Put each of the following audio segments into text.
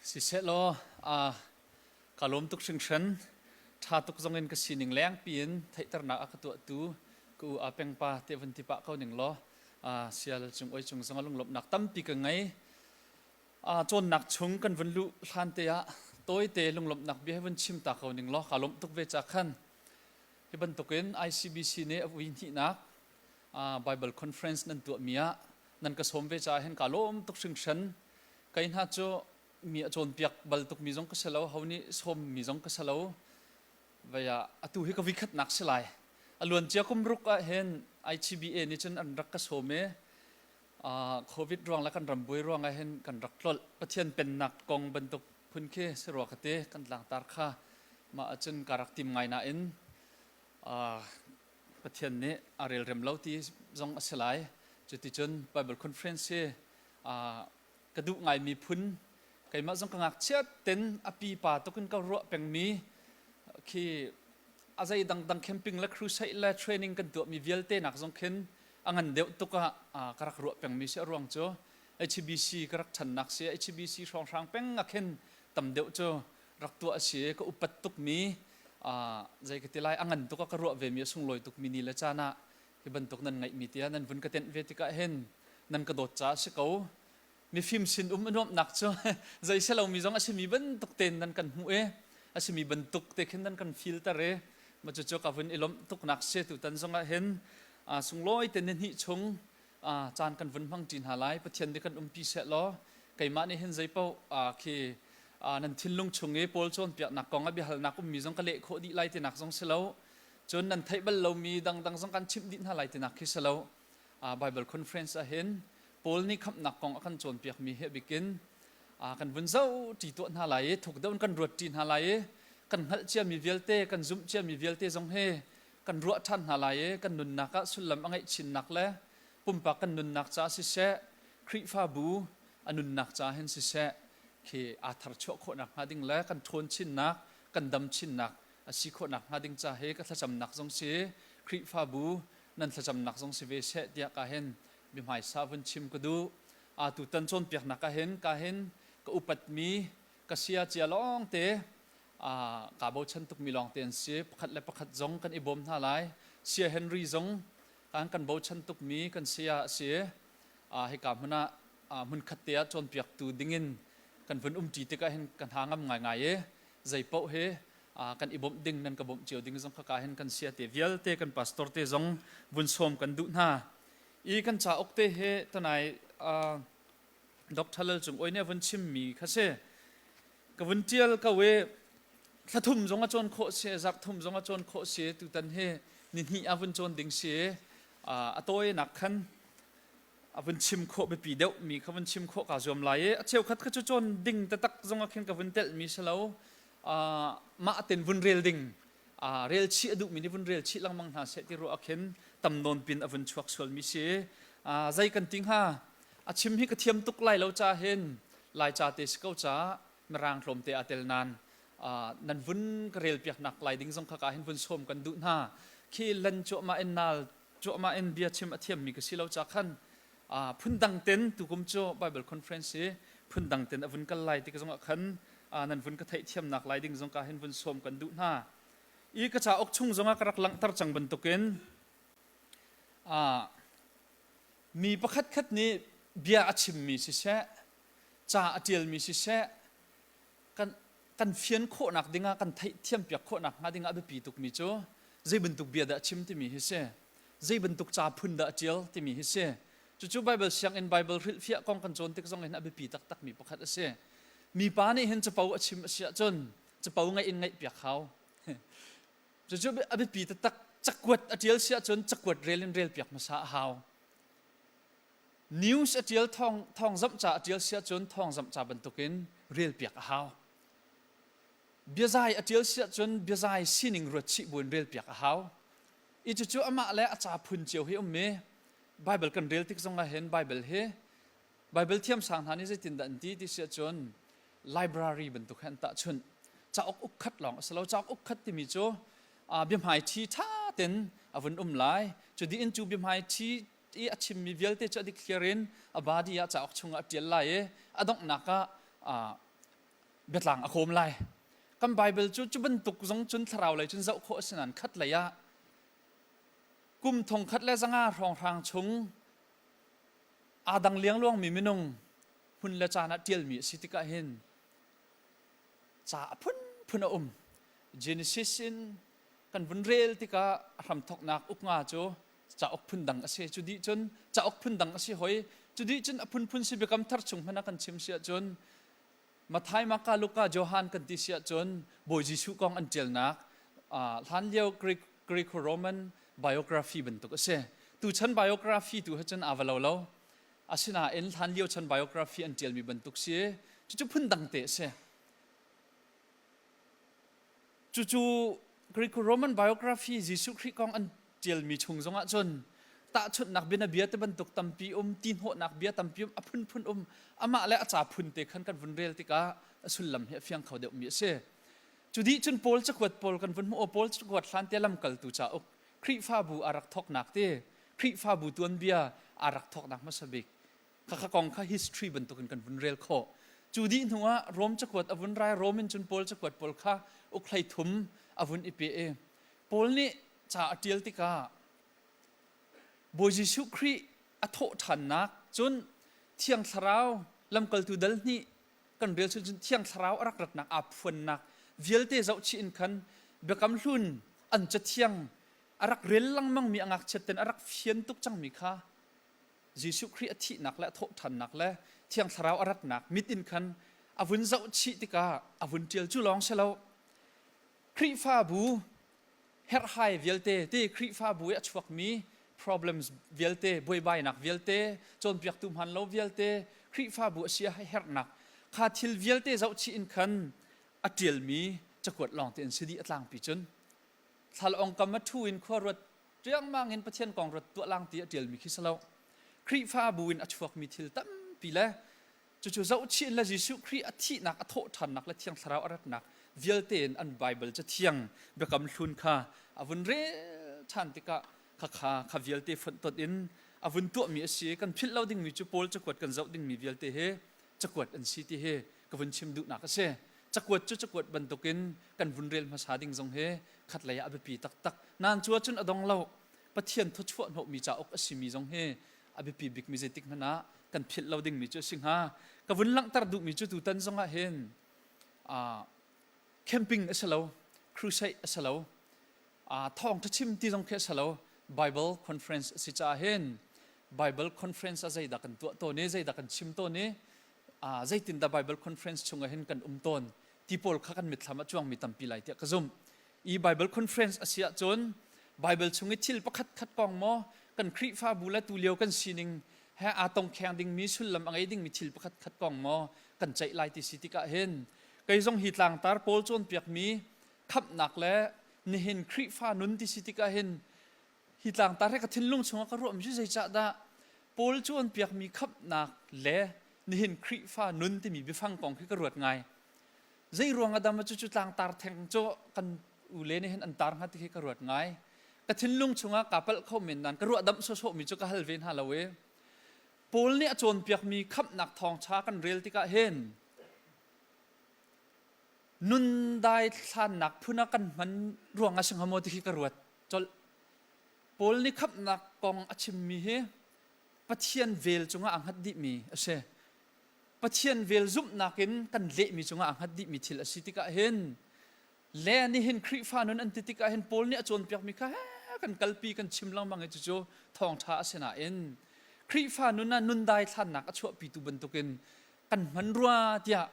Sisehlaw ka lawm tuk hringhran. Ṭha tuk zongin ka sining lengpi in theihternak a ka tuahtu ka u Aa Peng pa te vun ti pah ko ning law sial cung oi cung zong a lunglawmhnak tampi ka ngei. Cawnnak chung kan vun luh hlan te ah tawite lunglawmhnak bia hi vun chim ta ko ning law ka lawmh tuk ve ca khan hi bantukin ICBC nih a vui hnihnak Bible conference nan tuahmi ah nan ka sawm ve caah hin ka lawm tuk hringhran. Kei hna cu mi a cawnpiak bal tukmi zong ka si lo, ho nih sawmmi zong ka si lo. Vei ah atu hi ka vikhatnak si lai. A luancia kum ruk ah hin ICBA nih cun an rak ka sawm i COVID ruang le kan ram buai ruang ah hin kan rak tlolh. Pathian pennak kong bantuk phun khi si rua ka ti kan tlangtar kha mah ahcun ka rak tim ngai nain Pathian nih a relrem lo ti zong a si lai. Cuticun Bible Conference hi ka duh ngaimi phun keimah zong ka ngakchia ten a pipa tukin ka ruah pengmi khi a zei dangdang camping le crusade le training kan tuahmi vialte nak zong khin a ngan deuh tuk ah ka rak ruah pengmi si a ruang cu HBC ka rak ṭhannak si HBC hrawnghrang peng ah khin tam deuh cu rak tuah a si ka upat tukmi zei ka ti lai a ngan tuk ah ka ruah vemi a sunglawi tukmi ni le caan ah hi bantuk nan ngeihmi tiah nan vun ka tenh ve tikah hin nan ka dawt caah si ko mifim sin um a nuamhnak cu zei si lomi zong a simi bantuk tein nan kan hmuh i a simi bantuk te khin nan kan filter i ma cucu ka vun i lawmh tuknak si tutan zong ah hin sunglawi te ni hnih chung caan kan vun hmang ṭi hna lai Pathian nih kan umpi seh law keimah nih hin zeipaoh khi nan thinlung chung i Paul cawnpiaknak kong a biahalnak ummi zong ka leh khawh dih lai tinak zong si lo cun nan theih bal lomi dangdang zong kan chimh dih hna lai tinak khi si lo Bible conference ah hin Paul nih khamhnak kong a kan cawnpiakmi hi a bikin kan vun zoh ṭi tuah hna lai i thuk deuh in kan ruat ṭi hna lai i kan hngalh ciami vialte kan zumh ciami vialte zong hi kan ruah ṭhan hna lai i kan nunnak ah sullam a ngeih chinnak le pumpak kan nunnak caah siseh Khrihfabu a nunnak caah hin siseh khi aa tharchuah khawhnak hnga ding le kan ṭhawn chinnak kan dam chinnak a si khawhnak hnga ding ca hi ka thlacamnak zong si Khrihfabu nan thlacamnak zong si ve seh tiah ka hin biahmaisa vun chim ka duh. Tutan cawnpiaknak ah hin ka hin ka upatmi ka sia cia lawngte kaa bochan tukmi lawngte an si. Pakhat le pakhat zong kan i bawm hna lai. Sia Henry zong kan kan bochan tukmi kan sia a si. Hika hmun ah hmunkhat te ah cawnpiaktu dingin kan vun umṭi tikah hin ka hna ngam ngaingai i zeipaoh hi kan i bawmh ding nan ka bawmh cio ding zong khaka hin kan sia te vialte kan pastor te zong vun sawm kan duh hna i kan cauk te hi tanai Dr. Lal Cung Oi nih a vun chimmi kha si ka vun tial ko i thla thum zong a cawn khawh si zarh thum zong a cawn khawh si tutan hi ni hnih a vun cawn ding si a tawinak khan a vun chim khawh biapi deuh mi kha vun chim khawh kaa zuam lai i a cheukhat kha cu cawn ding taktak zong ah khin ka vun telh mi si lo mah ten vun rel ding rel chih a duhmi nih vun rel chih lengmang hna seh ti ruah ah khin tam nawn pin a vun chuak sualmi si zei kan ti hnga a chim hi ka thiam tuk lai lo ca hin lai ca te si ko ca mirang tlawmte aa tel nan nan vun ka rel piaknak lai ding zong kha ka hin vun sawm kan duh hna khi lan cuahmah in nal cuahmah in bia chim a thiammi ka si lo ca khan phundang ten tukum cu Bible conference hi phundang ten a vun kal lai ti ka zong ah khan nan vun ka theihthiamnak lai ding zong ka hin vun sawm kan duh hna i ka cauk chung zong ah ka rak langhter cang bantukin mi pakhat khat nih bia a chimmi siseh ca a ṭialmi siseh kan kan fian khawhnak dingah kan theihthiam piak khawhnak hnga dingah a biapi tukmi cu zei bantuk bia dah a chim timi hi si zei bantuk ca phun dah a ṭial timi hi si cucu Bible sianginn Bible hrilhfiah kong kan cawn tik zong hin a biapi taktakmi pakhat a si mipa nih hin capo a chim a si ahcun capo ngaih in ngaih piak hau cucu a biapi taktak cakuat a ṭial si ahcun cakuat rel in rel piak hmasa a hau News a ṭial thawngzamh ca a ṭial si ahcun thawngzamh ca bantukin relpiak a hau. Biazai a ṭial si ahcun biazai sining ruat chih buin relpiak a hau. I cucu amah le a ca phun cio hi um i Bible kan rel tik zong ah hin Bible hi Bible thiamsang hna nih zeitindah an ti ti si ahcun library bantuk he an tahchunh. Cauk ukkhat lawng a si lo. Cauk ukkhat timi cu biahmaiṭhi ṭha ten a vun um lai. Cu dih in cu biahmaiṭhi i a chimmi vialte cu a dikthliar in a body ah cauk chungah a ṭial lai i a donghnak ah. Biatlang a kawm lai. Kan Bible cu cu bantuk zong cun thlarau lei cun zoh khawh a si nain khat lei ah kum 1500 hrawnghrang chung aa dang liangluangmi minung hmun le caan ah ṭialmi a si tikah hin ca a phunphun a um. Genesis in kan vun rel tikah a hramthawknak uk nga cu cauk phundang a si. Cu dih cun cauk phundang a si hoi. Cu dih cun a phunphun si biakam thar chung hmanh ah kan chim si ahcun Matthai, Marka, Luka, Johan kan ti si ahcun Bawi Jesuh kong an ṭialnak hlanlio Greek Greco-Roman biography bantuk a si. Tuchan biography tu he cun aa va lo lo. Asinain hlanlio chan biography an ṭialmi bantuk si. Cucu phundang te a si. Cucu Greco-Roman biography Jesuh Khrih kong an ṭialmi chung zongah cun tahchunhnak bianabia te bantuk tampi um, ti hnawhnak bia tampi um, a phunphun um, amah le a ca phun te khan kan vun rel tikah a sullam hi a fiang kho deuhmi a si. Cu dih cun Paul cakuat pawl kan vun hmuh. Paul cakuat hlan te lamkaltu cauk Khrihfabu a rak thawknak te Khrihfabu tuanbia aa rak thawknak hmasa bik khakha kong kha history bantukin kan vun rel khawh. Cu dih hnu ah Rom cakuat a vun rai. Rom in cun Paul cakuat pawl kha uk 13 a vun i pe i Paul nih ca a ṭial tikah Bawi Jesuh Khrih a thawh ṭhannak cun Thiang Thlarau lamkaltu dal hnih kan rel cun Thiang Thlarau a rak ratnak aa phuannak vialte zohchih in khan Biakam Hlun an cathiang a rak rel lengmangmi a ngakchiat ten a rak fian tuk cangmi kha Jesuh Khrih a thihnak le a thawhṭhannak le Thiang Thlarau a ratnak mit in khan a vun zohchih tikah a vun ṭial. Cu lawng si lo, Khrihfabu herhhai vialte ti Khrihfabu i a chuakmi problems vialte, buaibainak vialte, cawnpiaktu hmaan lo vialte, Khrihfabu a sia herhnak kha thil vialte zohchih in khan a ṭialmi cakuat lawng te an si dih a tlangpi cun. Thlalawng kam a ṭhu in khua ruat riangmang in Pathian kong ruat tuah lang ti a ṭialmi khi si lo. Khrihfabu in a chuakmi thil tampi le cucu zohchih in le Jesuh Khrih a thihnak, a thawhṭhannak le Thiang Thlarau a ratnak vialte in an Baibal Cathiang Biakam Hlun kha a vun rel ṭhan tikah khakha kha vialte fonhtonh in a vun tuahmi a si. Kan philh lo dingmi cu Paul cakuat kan zoh dingmi vialte hi cakuat an si ti hi ka vun chim duhnak a si. Cakuat cu cakuat bantukin kan vun rel hmasa ding zong hi khatlei ah a biapi taktak. Nain cu ahcun a dong lo. Pathian thawchuah hnawhmi cauk a simi zong hi a biapi bikmi zeitik hmanh ah kan philh lo dingmi cu a si hnga. Ka vun langhter duhmi cu tutan zong ah hin camping a si lo, crusade a si lo, thawngṭha chim ti zong khi a si lo. Bible conference a si caah hin Bible conference ah zeidah kan tuah tawn i zeidah kan chim tawn i zeitindah Bible conference chungah hin kan um tawn ti pawl kha kan mitthlam ah cuangmi tampi lai tiah ka zumh. I Bible conference a si ahcun Bible chung i thil pakhat khat kong maw kan Khrihfabu le tulio kan sining he aa tongkheng dingmi sullam a ngei dingmi thil pakhat khat kong maw kan ceih lai ti si tikah hin kei zong hi tlangtar Paul cawnpiakmi khamhnak le nihin Khrihfa nun ti si tikah hin hi tlangtar hi ka thinlung chungah ka ruahmi cu zeicahdah Paul cawnpiakmi khamhnak le nihin Khrihfa nun timi biafang kong khi ka ruat ngai. Zei ruang ah dah cucu tlangtar theng cu kan ule nih hin an tar hnga ti khi ka ruat ngai. Ka thinlung chungah kaa palh kho men nain ka ruah damh sawsawhmi cu ka hal ve hna lo i Paul nih a cawnpiakmi khamhnak thawngṭha kan rel tikah hin nun daithlannak phun ah kan hman ruang ah si hnga maw ti khi ka ruat colh. Paul nih khamhnak kong a chimmi hi Pathian vel cungah aa hngat dihmi a si. Pathian vel zumhnak in kan lehmi cungah aa hngat dihmi thil a si tikah hin le nihin Khrihfa nun an ti tikah hin Paul nih a cawnpiakmi kha kan kalpi kan chim lengmang i cucu thawngṭha a si nain Khrihfa nun ah nun daithlannak a chuahpitu bantukin kan hman rua tiah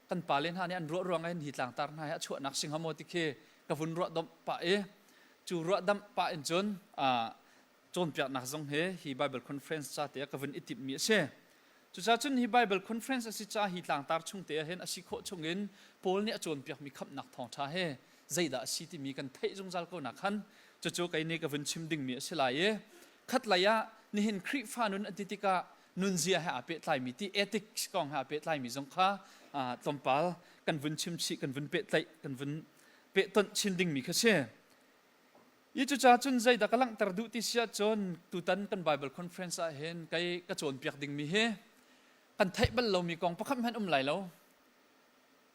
kan pale hna nih an ruah ruangah hin hi tlangtar hna hi a chuahnak si hnga maw ti khi ka vun ruah domh pah i cu ruah damh pah in cun cawnpiaknak zong hi hi Bible conference ca te ah ka vun i timhmi a si. Cucaah cun hi Bible conference a si ca hi tlangtar chung te ah hin a si khawh chungin Paul nih a cawnpiakmi khamhnak thawngṭha he zeidah a si timi kan theih zungzal ko nak khan cucu kei nih ka vun chim dingmi a si lai i khatlei ah nihin Khrihfa nun an ti tikah nunzia he aa pehtlaimi ti ethics kong he aa pehtlaimi zong kha tlawmpal kan vun chim chih kan vun pehtlaih kan vun pehtonh chin dingmi kha si. I cucaah cun zeidah ka langhter duh ti si ahcun tutan kan Bible conference ah hin kei ka cawnpiak dingmi hi kan theih bal lomi kong pakhat hmanh um lai lo.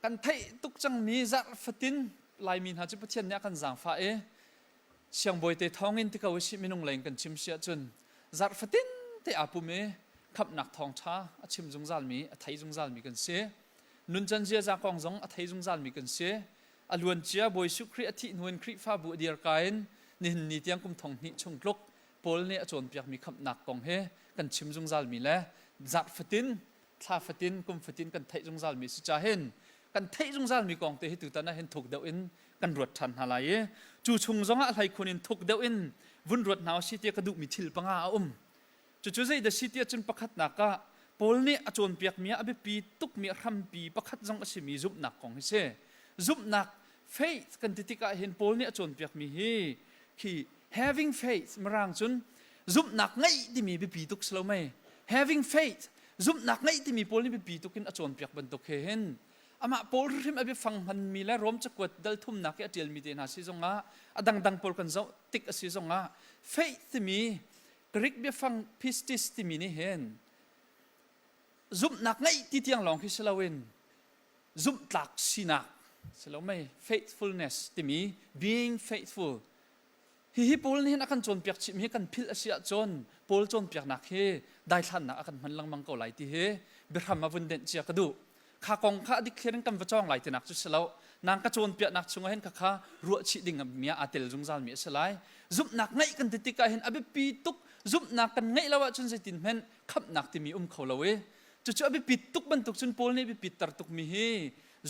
Kan theih tuk cangmi zarh fatin Laimi hna cu Pathian nih a kan zaangfah i siangbawi te thawngin ti ko usih minung lei in kan chim si ahcun zarh fatin te aa pum i khamhnak thawngṭha a chim zungzalmi a thei zungzalmi kan si. Nuncan ziaza kong zong a thei zungzalmi kan si. A luancia Bawi Jesuh Khrih a thih hnu in Khrihfabu a dirka in nihin ni tiang kum thong hnih chung tluk Paul nih a cawnpiakmi khamhnak kong hi kan chim zungzalmi le zarh fatin thla fatin kum fatin kan theih zungzalmi si ca hin kan theih zungzalmi kong te hi tutan ah hin thuk deuh in kan ruat ṭhan hna lai i cu chung zongah hleikhun in thuk deuh in vun ruat hna usih tiah ka duhmi thil panga a um. Cucu zeidah si tiah cun pakhatnak ah Paul nih a cawnpiakmi ah a biapi tukmi a hrampi pakhat zong a simi zumhnak kong hi si. Zumhnak faith kan ti tikah hin Paul nih a cawnpiakmi hi khi having faith mirang cun zumhnak ngeih timi biapi tuk si lo mei having faith zumhnak ngeih timi Paul nih biapi tuk in a cawnpiak bantuk he hin amah Paul hrim a biafang hmanmi le Rom cakuat dal thumnak i a ṭialmi te hna si zongah a dangdang pawl kan zoh tik a si zongah faith timi Greek biafang pistis timi nih hin zumhnak ngeih ti tiang lawng khi si loin zumhtlak sinak si lo mei faithfulness timi being faithful hihi Paul nih hin a kan cawnpiak chihmi hi kan philh a si ahcun Paul cawnpiaknak hi daithlannak a kan hman lengmang ko lai ti hi biahram a vun denh cia ka duh kha kong kha a dikthliar in kan va cawng lai tinak cu si lo nang ka cawnpiaknak chungah hin khakha ruah chih ding mi ah aa tel zungzal mi a si lai zumhnak ngeih kan ti tikah hin a biapi tuk zumhnak kan ngeih lo ahcun zeitin hmenh khamhnak timi um kho lo i cucu a biapit tuk bantuk cun Paul nih biapit tar tuk mi hi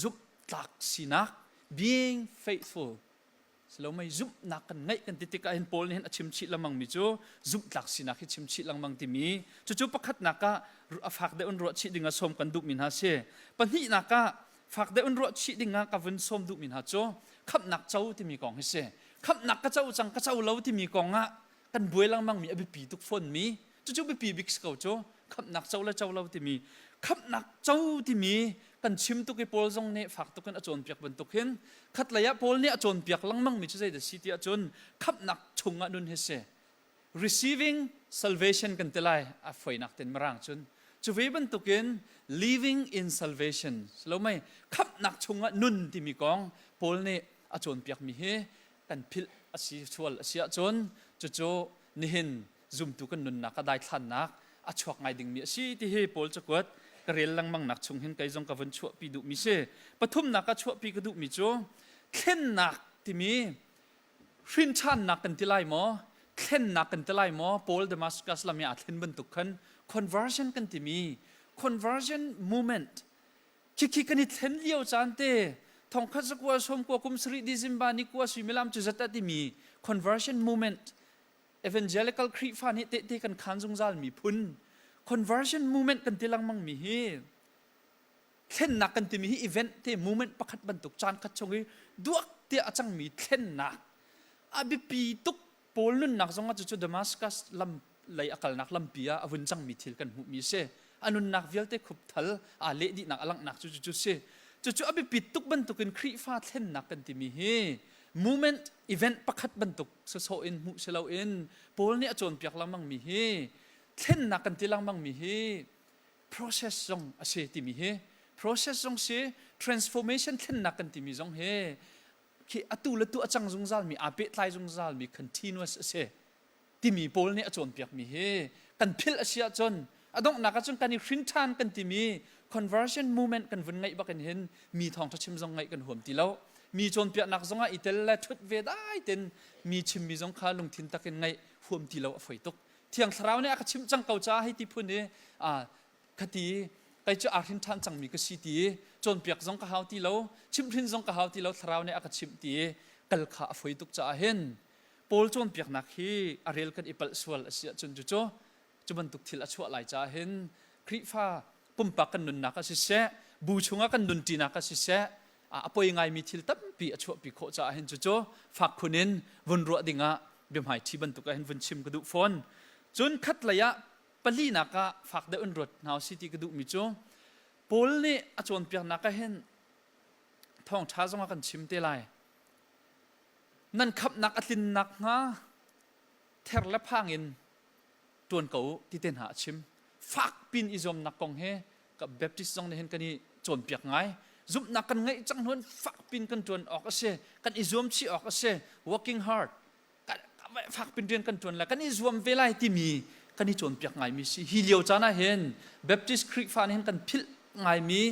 zumhtlak sinak being faithful Silomei zumhnak kan ngeih kan ti tikah hin Paul nih hin a chim chih lengmang mi cu zumhtlak sinak hi chim chih lengmang timi cucu pakhatnak ah a fak deuh in ruah chih ding ah sawm kan duhmi hna si. Pahnihnak ah fak deuh in ruah chih ding ah ka vun sawm duhmi hna cu khamhnak co timi kong hi si. Khamhnak ka co cang ka co lo timi kong ah kan buai lengmang mi a biapi tuk fawn mi cucu biapi bik si ko cu khamhnak co le co lo timi khamhnak co timi kan chim tuk i Paul zong nih fak tuk in a cawnpiak bantuk hin khatlei ah Paul nih a cawnpiak lengmang mi cu zeidah si tiah cun khamhnak chungah nun hi si receiving salvation kan ti lai a foinak ten mirang cun cu ve bantukin living in salvation lo mei khamhnak chungah nun timi kong Paul nih a cawnpiak mi hi kan philh a si sual a si ahcun cucu nihin zumtu kan nunnak a daithlannak a chuak ngai dingmi a si ti hi Paul cakuat ka rel lengmang nak chung hin kei zong ka vun chuahpi duhmi si. Pathumnak ah chuahpi ka duhmi cu thlennak timi hrinṭhannak kan ti lai maw thlennak kan ti lai maw Paul Damascus lam i aa thlen bantuk khan conversion kan timi conversion movement Khikhi kan i thlen lio caan te thongkhat zakua sawmkua kum sarih December ni kua suimilam cu zat a timi conversion movement evangelical Khrihfa nih tehte kan khan zungzal mi phun conversion movement kan ti lengmang mi hi thlennak kan timi hi event te movement pakhat bantuk caan khat chung i duak tiah a cangmi thlennak a biapi tuk Paul nunnak zong ah cucu Damascus lam lei a kalnak lampi ah a vun cangmi thil kan hmuhmi a si. A nunnak vialte khupthal aa leh dihnak a langhnak cu cucu si. Cucu a biapit tuk bantukin Khrihfa thlennak kan timi hi movement event pakhat bantuk sawsawh in hmuh si loin Paul nih a cawnpiak lengmangmi hi thlennak kan ti lengmangmi hi process zong a si timi hi process zong si transformation thlennak kan timi zong hi khi atu le tu a cang zungzalmi aa pehtlai zungzalmi continuous a si timi Paul nih a cawnpiakmi hi kan philh a si ahcun a donghnak ahcun kan i hrin ṭhan kan timi conversion movement kan vun ngeih bakin hin mi thawngṭha chim zong ngaih kan huam ti lo mi cawnpiaknak zongah i tel le ṭhut ve dai ten mi chimmi zong kha lungthin takin ngaih huam ti lo a foi tuk thiang thlarau nih a ka chimh cang ko caah hei ti phun i khati kei cu aa hrin ṭhan cangmi ka si ti cawnpiak zong ka hau ti lo chimhhrin zong ka hau ti lo thlarau nih a ka chimh ti kal kha a foi tuk caah hin Paul cawnpiaknak hi a rel kan i palh sual a si ahcun cucu cu bantuk thil a chuah lai caah hin Khrihfa pumpak kan nunnak ah siseh bu chungah kan nunṭinak ah siseh a poi ngaimi thil tampi a chuahpi khawh caah hin cucu fak khun in vun ruah dingah biahmaiṭhi bantuk ah hin vun chim ka duh fawn cun khatlei ah Palinak ah fak deuh in ruat hna usih ti ka duhmi cu Paul nih a cawnpiaknak ah hin thawngṭha zong a kan chim te lai. Nan khamhnak a tlinnak hnga ther le phang in ṭuan ko u ti te hna a chim. Fak pin i zuamnak kong he ka Baptist zong nih hin kan i cawnpiak ngai. Zumhnak kan ngeih cang hnuan fakpin kan ṭuan awk a si. Kan i zuam chih awk a si. Working hard. Fakpin rian kan ṭuan lai. Kan i zuam ve lai timi kan i cawnpiak ngaimi si. Hi lio caan ah hin Baptist Khrihfa nih hin kan philh ngaimi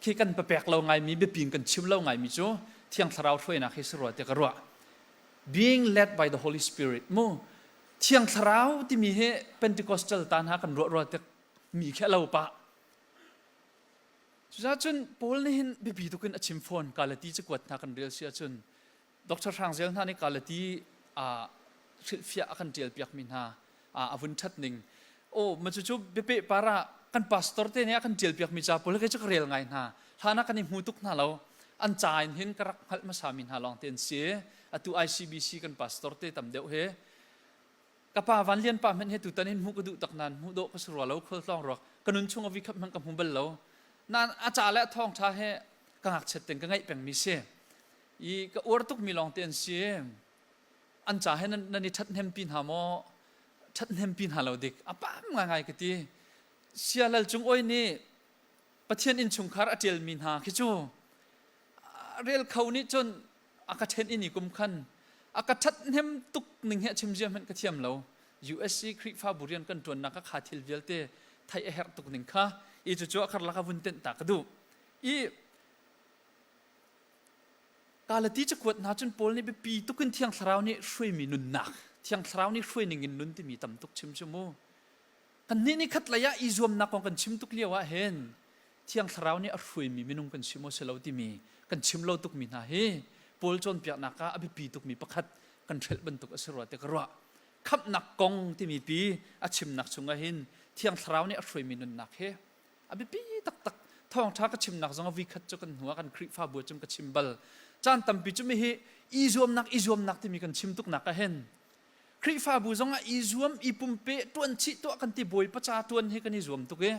khi kan papek lo ngaimi biapi in kan chim lo ngaimi cu Thiang Thlarau hruainak hi si rua tiah ka ruah. Being led by the Holy Spirit mu Thiang Thlarau timi hi Pentecostal ta hna kan ruah rua tik mi khi a lo pah. Cucaah cun Paul nih hin biapi tuk in a chim fawn Galati cakuat hna kan rel si ahcun Dr. Hrang Zel hna nih Galati hrilhfiah a kan ṭial piakmi hna a vun ṭhat ning. Aw ma cucu biapeh par ah kan pastor te nih a kan ṭial piakmi ca pawl kei cu ka rel ngai hna. Hlan ah kan i hmu tuk hna lo. An ca in hin ka rak hngalh hmasa mi hna lawng te an si. Atu ICBC kan pastor te tam deuh he Ka pa Van Lian pa hmanh hi tutan hin hmuh ka duh tak nain hmuh dawh ka si rua lo khualtlawng ruak ka nun chung a vi khap hmanh ka hmu bal lo. Nain a ca le a thawngṭha he ka ngakchiat ten ka ngaih pengmi si. I ka uar tukmi lawng te an si. An ca he nan, nan i ṭhathnempi hna maw? Ṭhathnempi hna lo dik. A pam ngaingai ka ti. Sia Lal Cung Awi nih Pathian innchungkhar a ṭialmi hna khi cu rel kho nih cun a ka ṭhen in i kum khan a ka ṭhathnem tuk ning hi a chim zia hmanh ka thiam lo. USC Khrihfabu rian kan ṭuannak ah kha thil vialte theih a herh tuk ning kha i cucu a karlak ah vun tenh ta ka duh. I Galati cakuat hna cun Paul nih biapi tuk in Thiang Thlarau nih hruaimi nunnak, Thiang Thlarau nih hruai ning in nun timi tam tuk chim cu mu. Kannih nih khatlei ah i zuamnak kong kan chim tuk lio ah hin Thiang Thlarau nih a hruaimi minung kan si maw si lo timi kan chim lo tukmi hna hi Paul cawnpiaknak ah a biapi tukmi pakhat kan hrelh bantuk a si rua ti ka ruah. Khamhnak kong timi pi a chimnak chungah hin Thiang Thlarau nih a hruaimi nunnak hi a biapi taktak. Thawngṭha ka chimnak zong a vikhat cu kan hnu ah kan Khrihfabu cun ka chim bal. Caan tampi cu mi hi i zuamnak i zuamnak timi kan chim tuknak ah hin Khrihfabu zong ah i zuam i pumpe ṭuan chih tuah kan ti Bawipa ca ṭuan hi kan i zuam tuk i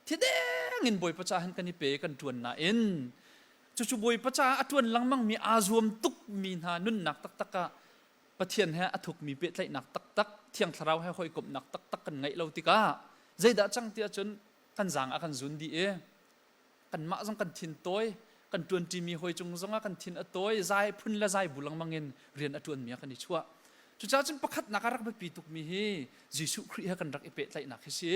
thideng in Bawipa ca hin kan i pe kan ṭuan nain cucu Bawipa ca a ṭuan lengmang mi aa zuam tuk mi hna nunnak taktak ah Pathian he a thukmi pehtlaihnak taktak Thiang Thlarau he hawikomhnak taktak kan ngeih lo tikah zeidah cang ti ahcun kan zaang a kan zun dih i kanmah zong kan thin tawi kan ṭuanṭimi hawi cung zongah kan thin a tawi zai phun le zai bu lengmang in rian a ṭuanmi ah kan i chuah cucaah cun pakhatnak a rak biapi tukmi hi Jesuh Khrih he kan rak i pehtlaihnak hi si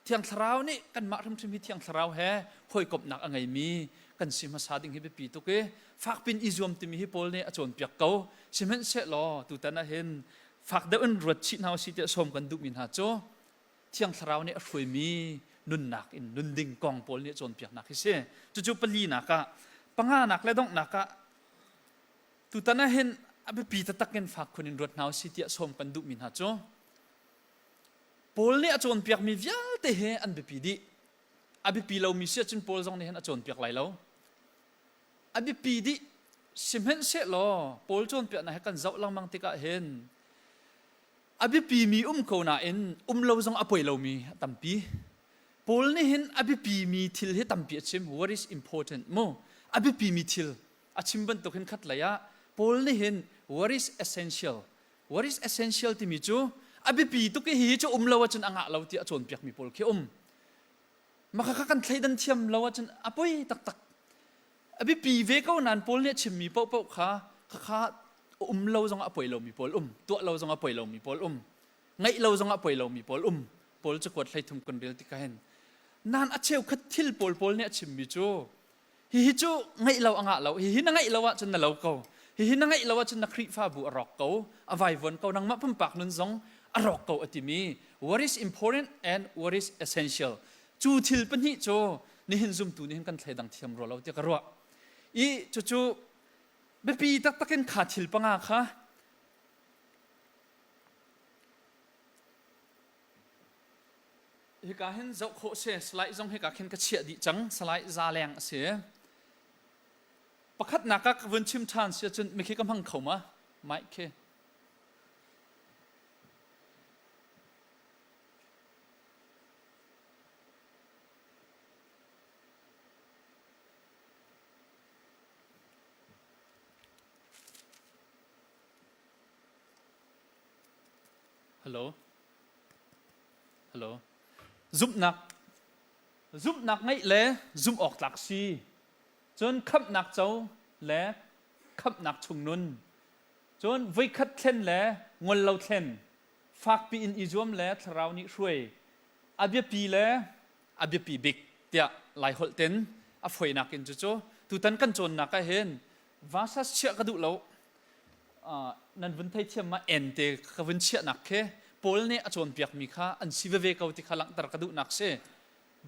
Thiang Thlarau nih kanmah hrimhrim hi Thiang Thlarau he hawikomhnak a ngeimi kan si hmasa ding hi biapi tuk i fakpin i zuam timi hi Paul nih a cawnpiak ko sihmanhsehlaw tutan ah hin fak deuh in ruat chih hna usih tiah sawm kan duhmi hna cu Thiang Thlarau nih a hruaimi nunnak in nun ding kong Paul nih a cawnpiaknak hi si. Cucu palinak ah, panganak le donghnak ah tutan ah hin a biapi taktak in fak khun in ruat hna usih tiah sawm kan duhmi hna cu Paul nih a cawnpiakmi vialte hi an biapi dih. A biapi lomi si ahcun Paul zong nih hin a cawnpiak lai lo. A biapi dih. Sihmanhsehlaw Paul cawnpiaknak hi kan zoh lengmang tikah hin a biapimi um ko nain um lo zong a poi lomi a tampi. Paul nih hin a biapimi thil hi tampi a chim. What is important mu? A biapimi thil a chim bantuk hin khat lei ah Paul nih hin what is essential? What is essential timi cu a biapi tuk i hihi cu um lo ahcun a ngah lo tiah a cawnpiakmi pawl khi um. Maka kha kan thleidan thiam lo ahcun a poi taktak. A biapi ve ko nain Paul nih a chimmi paohpaoh kha khakha um lo zongah a poi lomi pawl um, tuah lo zongah a poi lomi pawl um, ngeih lo zongah a poi lomi pawl um. Paul cakuat 13 kan rel tikah hin nan a cheukhat thil pawl Paul nih a chimmi cu hihi cu ngeih lo a ngah lo, hihi na ngeih lo ahcun na lo ko, hihi na ngeih lo ahcun na Khrihfabu a rawk ko, a vaivuan ko, nangmah pumpak nun zong a rawk ko a timi what is important and what is essential Cu thil pahnih cu nihin zumtu nih hin kan thleidang thiam rua lo tiah ka ruah. I cucu biapi taktak in kha thil panga kha hika hin zoh khawh si slide zong hika khin ka chiah dih cang slide za leng a si pakhatnak ah ka vun chim ṭhan si ahcun mikhi ka hmang kho ma mic khi Hello. Hello. Zumhnak. Zumhnak ngeih le zumh awk tlak si. Cun khamhnak co le khamhnak chung nun. Cun voikhat thlen le ngol lo thlen, fakpi in i zuam le thlarau nih hruai, a biapi le a biapi bik tiah Laiholh ten a foinak in cucu tutan kan cawnnak ah hin vasas chiah ka duh lo. Nan vun theithiam ma en te ka vun chiahnak khi Paul nih a cawnpiakmi kha an si veve ko ti kha langhter ka duhnak si.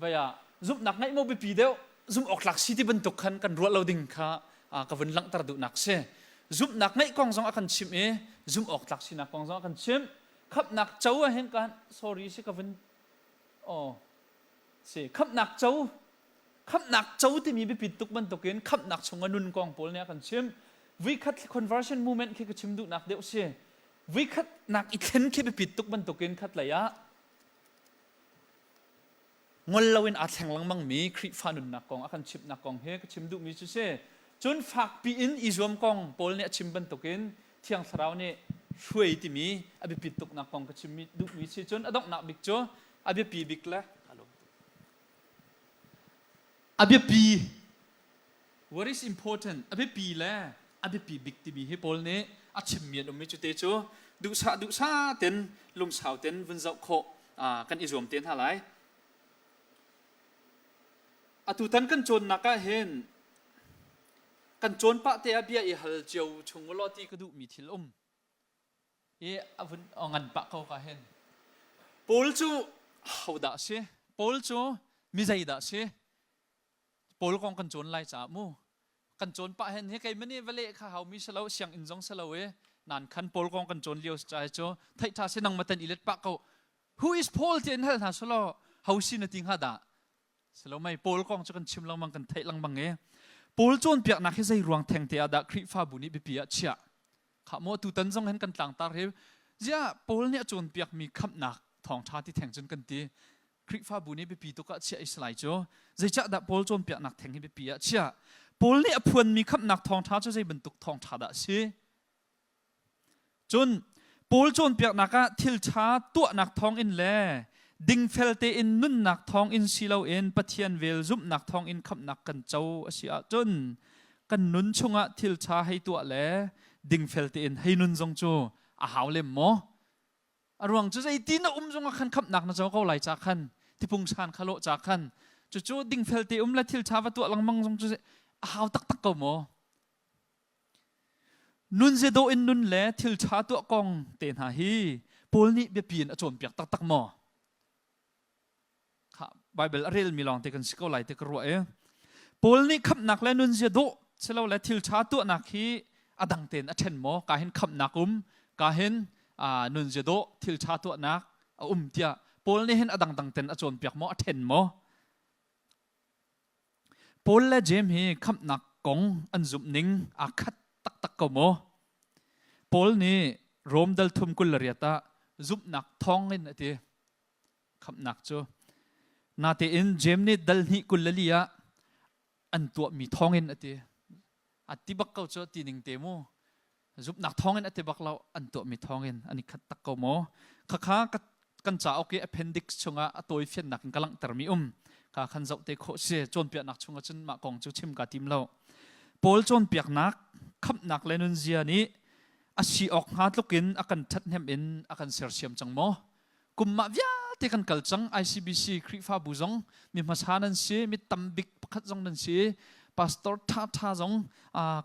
Vai ah zumhnak ngeih maw biapi deuh, zumh awk tlak si ti bantuk khan kan ruah lo ding kha ka vun langhter duhnak si. Zumhnak ngeih kong zong a kan chimh i zumh awk tlak sinak kong zong a kan chimh. Khamhnak co ah hin kan sorry si ka vun oh si khamhnak co, khamhnak co timi biapit tuk bantukin khamhnak chung a nun kong pawl nih a kan chimh. Vuikhat conversion movement khi ka chim duhnak deuh si. Vuikhat nak i thlen khi biapit tuk bantukin khat lei ah ngol loin aa thleng lengmangmi Khrihfa nunnak kong a kan chimhnak kong hi ka chim duhmi cu si. Cun fakpi in i zuam kong Paul nih a chim bantukin Thiang Thlarau nih hruai timi a biapit tuknak kong ka chim duhmi si. Cun a donghnak bik cu a biapi bik le a biapi, what is important, a biapi le a biapi bik timi hi Paul nih a chimmi an ummi cu te cu duhsah duhsah ten lungsau ten vun zoh khawh kan i zuam te hna lai. Atutan kan cawnnak ah hin kan cawn pah te ah bia i hal cio chung ulaw ti ka duhmi thil um i a vun ngan pah ko ka hin. Paul cu hodah si? Paul cu mi zeidah si? Paul kong kan cawn lai caah mu kan cawn pah hen hi kei mani vale kha hau mi salo, sianginn zong salo e nan khan Paul kong kan cawn lio cha cu theih tha si nang matan ilet pah ko. Who is Paul ti in hal hna salo ho si na ti hnga dah? Salo mai Paul kong cu kan chim lengmang, kan theih lengmang e. Paul cawnpiaknak hi zei ruang theng te ah dah Khrihfabu nih biapi ah chiah kha maw? Tutan zong hin kan tlangtar hi zia Paul nih a cawnpiakmi khamhnak thawngṭha ti theng cun kan ti, Khrihfabu nih biapi tuk ah chiah i salai cu zeicah dah Paul cawnpiaknak theng hi biapi ah chiah? Paul nih a phuanmi khamhnak thawngṭha cu zei bantuk thawngṭha dah a si? Cun Paul cawnpiaknak ah thil ṭha tuahnak thawngin le dingfel tein nunnak thawngin si loin Pathian vel zumhnak thawngin khamhnak kan co a si ahcun kan nun chungah thil ṭha hei tuah le dingfel tein hei nun zong cu a hau lem maw? A ruang cu zeiti na um zongah khan khamhnak na co ko lai ca khan tipung san kha lawh ca khan cucu dingfel te um le thil ṭha va tuah lengmang zong cu a hau taktak ko maw? Nun zeidawh in nun le thil ṭha tuah kong te hna hi Paul nih biapi in a cawnpiak taktak maw? Kha Bible a relmi lawng te kan si ko lai te ka ruah i Paul nih khamhnak le nunzia dawh silole thil ṭha tuahnak hi a dang tein a ṭhen maw? Ka hin khamhnak um, ka hin nunzia dawh thil ṭha tuahnak a um tiah Paul nih hin a dangdang ten a cawnpiak maw, a ṭhen maw? Paul le Jeim hi khamhnak kong an zumh ning aa khat taktak ko maw? Paul nih Rom dal thum 28 ah zumhnak thawng in a ti. Khamhnak cu. Natein Jeim nih dal hnih 24 ah an tuahmi thawngin a ti. A ti bak ko cu, ti ning te mu. Zumhnak thawngin a ti bak lo, an tuahmi thawngin an i khat tak ko maw? Khakha kan cauk i appendix chungah a tawi fiannak in ka langhtermi um. Ka khan zoh te khawh si. Cawnpiaknak chungah cun mah kong cu chim ka tim lo. Paul cawnpiaknak khamhnak le nunzia nih a si awk hnga tlukin a kan ṭhathnem in a kan sersiam cang maw? Kum mah vialte kan kal cang. ICBC Khrihfabu zong mi hmasa nan si, mi tambik pakhat zong nan si, pastor ṭha ṭha zong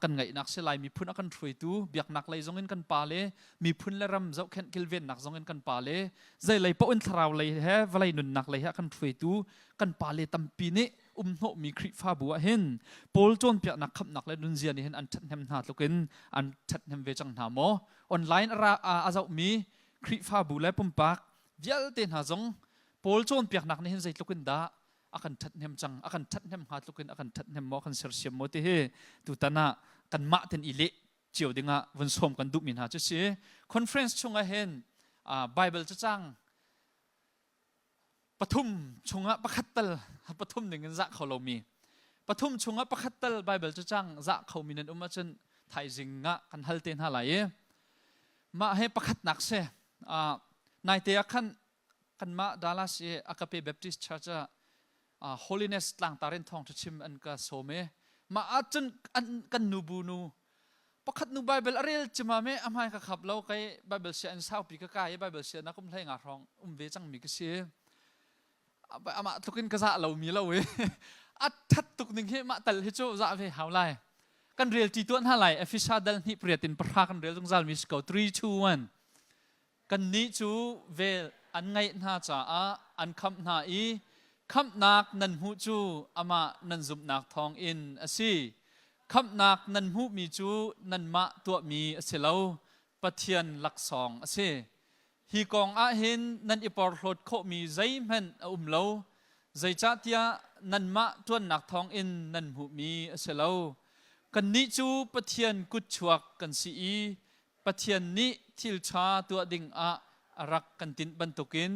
kan ngaihnak si lai, miphun a kan hruaitu biaknak lei zong in kan pa le miphun le ram zohkhenh kilvennak zong in kan pa le zei lei paoh in thlarau lei he vawlei nunnak lei he a kan hruaitu kan pa le tampi nih umhnawhmi Khrihfabu ah hin Paul cawnpiaknak khamhnak le nunzia nih hin an ṭhathnem hna tlukin an ṭhathnem ve cang hna maw? Online a zohmi Khrihfabu le pumpak vialte hna zong Paul cawnpiaknak nih hin zeitluk in dah a kan ṭhathnem cang, a kan ṭhathnem hnga tluk in a kan ṭhathnem maw, a kan sersiam maw ti hi tutan ah kanmah ten i leh cio dingah vun sawm kan duhmi hna cu si. Conference chungah hin Bible cacang pathum chungah pakhat tal, pathum ning in zah kho lomi, pathum chungah pakhat tal Bible cacang zah khomi nan um ahcun thaizing ah kan hal te hna lai i mah he pakhatnak si. Naite ah khan kanmah Dallas i Agape Baptist Church ah Holiness tlangtar in thawngṭha chim an ka sawm i Mah ahcun kan nu bu nu pakhat nu Bible a rel cima me a hmai ka khap lo kai Bible sia in saupi ka kai i Bible sia na kum hlei nga hrawng um ve cangmi ka si. Amah tluk in ka zah lomi lo i a that tuk ning hi mah tal hi cu zah ve hau lai. Kan rel ti tuah hna lai Efesa dal hnih pariat in pahra kan rel zungzal mi si ko 3 2 1 Kannih cu vel an ngaih hna caah an khamh hna i khamhnak nan hmuh cu amah nan zumhnak thawngin a si. Khamhnak nan hmuhmi cu nanmah tuahmi a si lo, Pathian laksawng a si. Hi kong ah hin nan i porhlawt khawhmi zeihmanh a um lo, zeicahtiah nanmah ṭuannak thawngin nan hmuhmi a si lo. Kannih cu Pathian kutchuak kan si i Pathian nih thil ṭha tuah dingah a rak kan tinh bantukin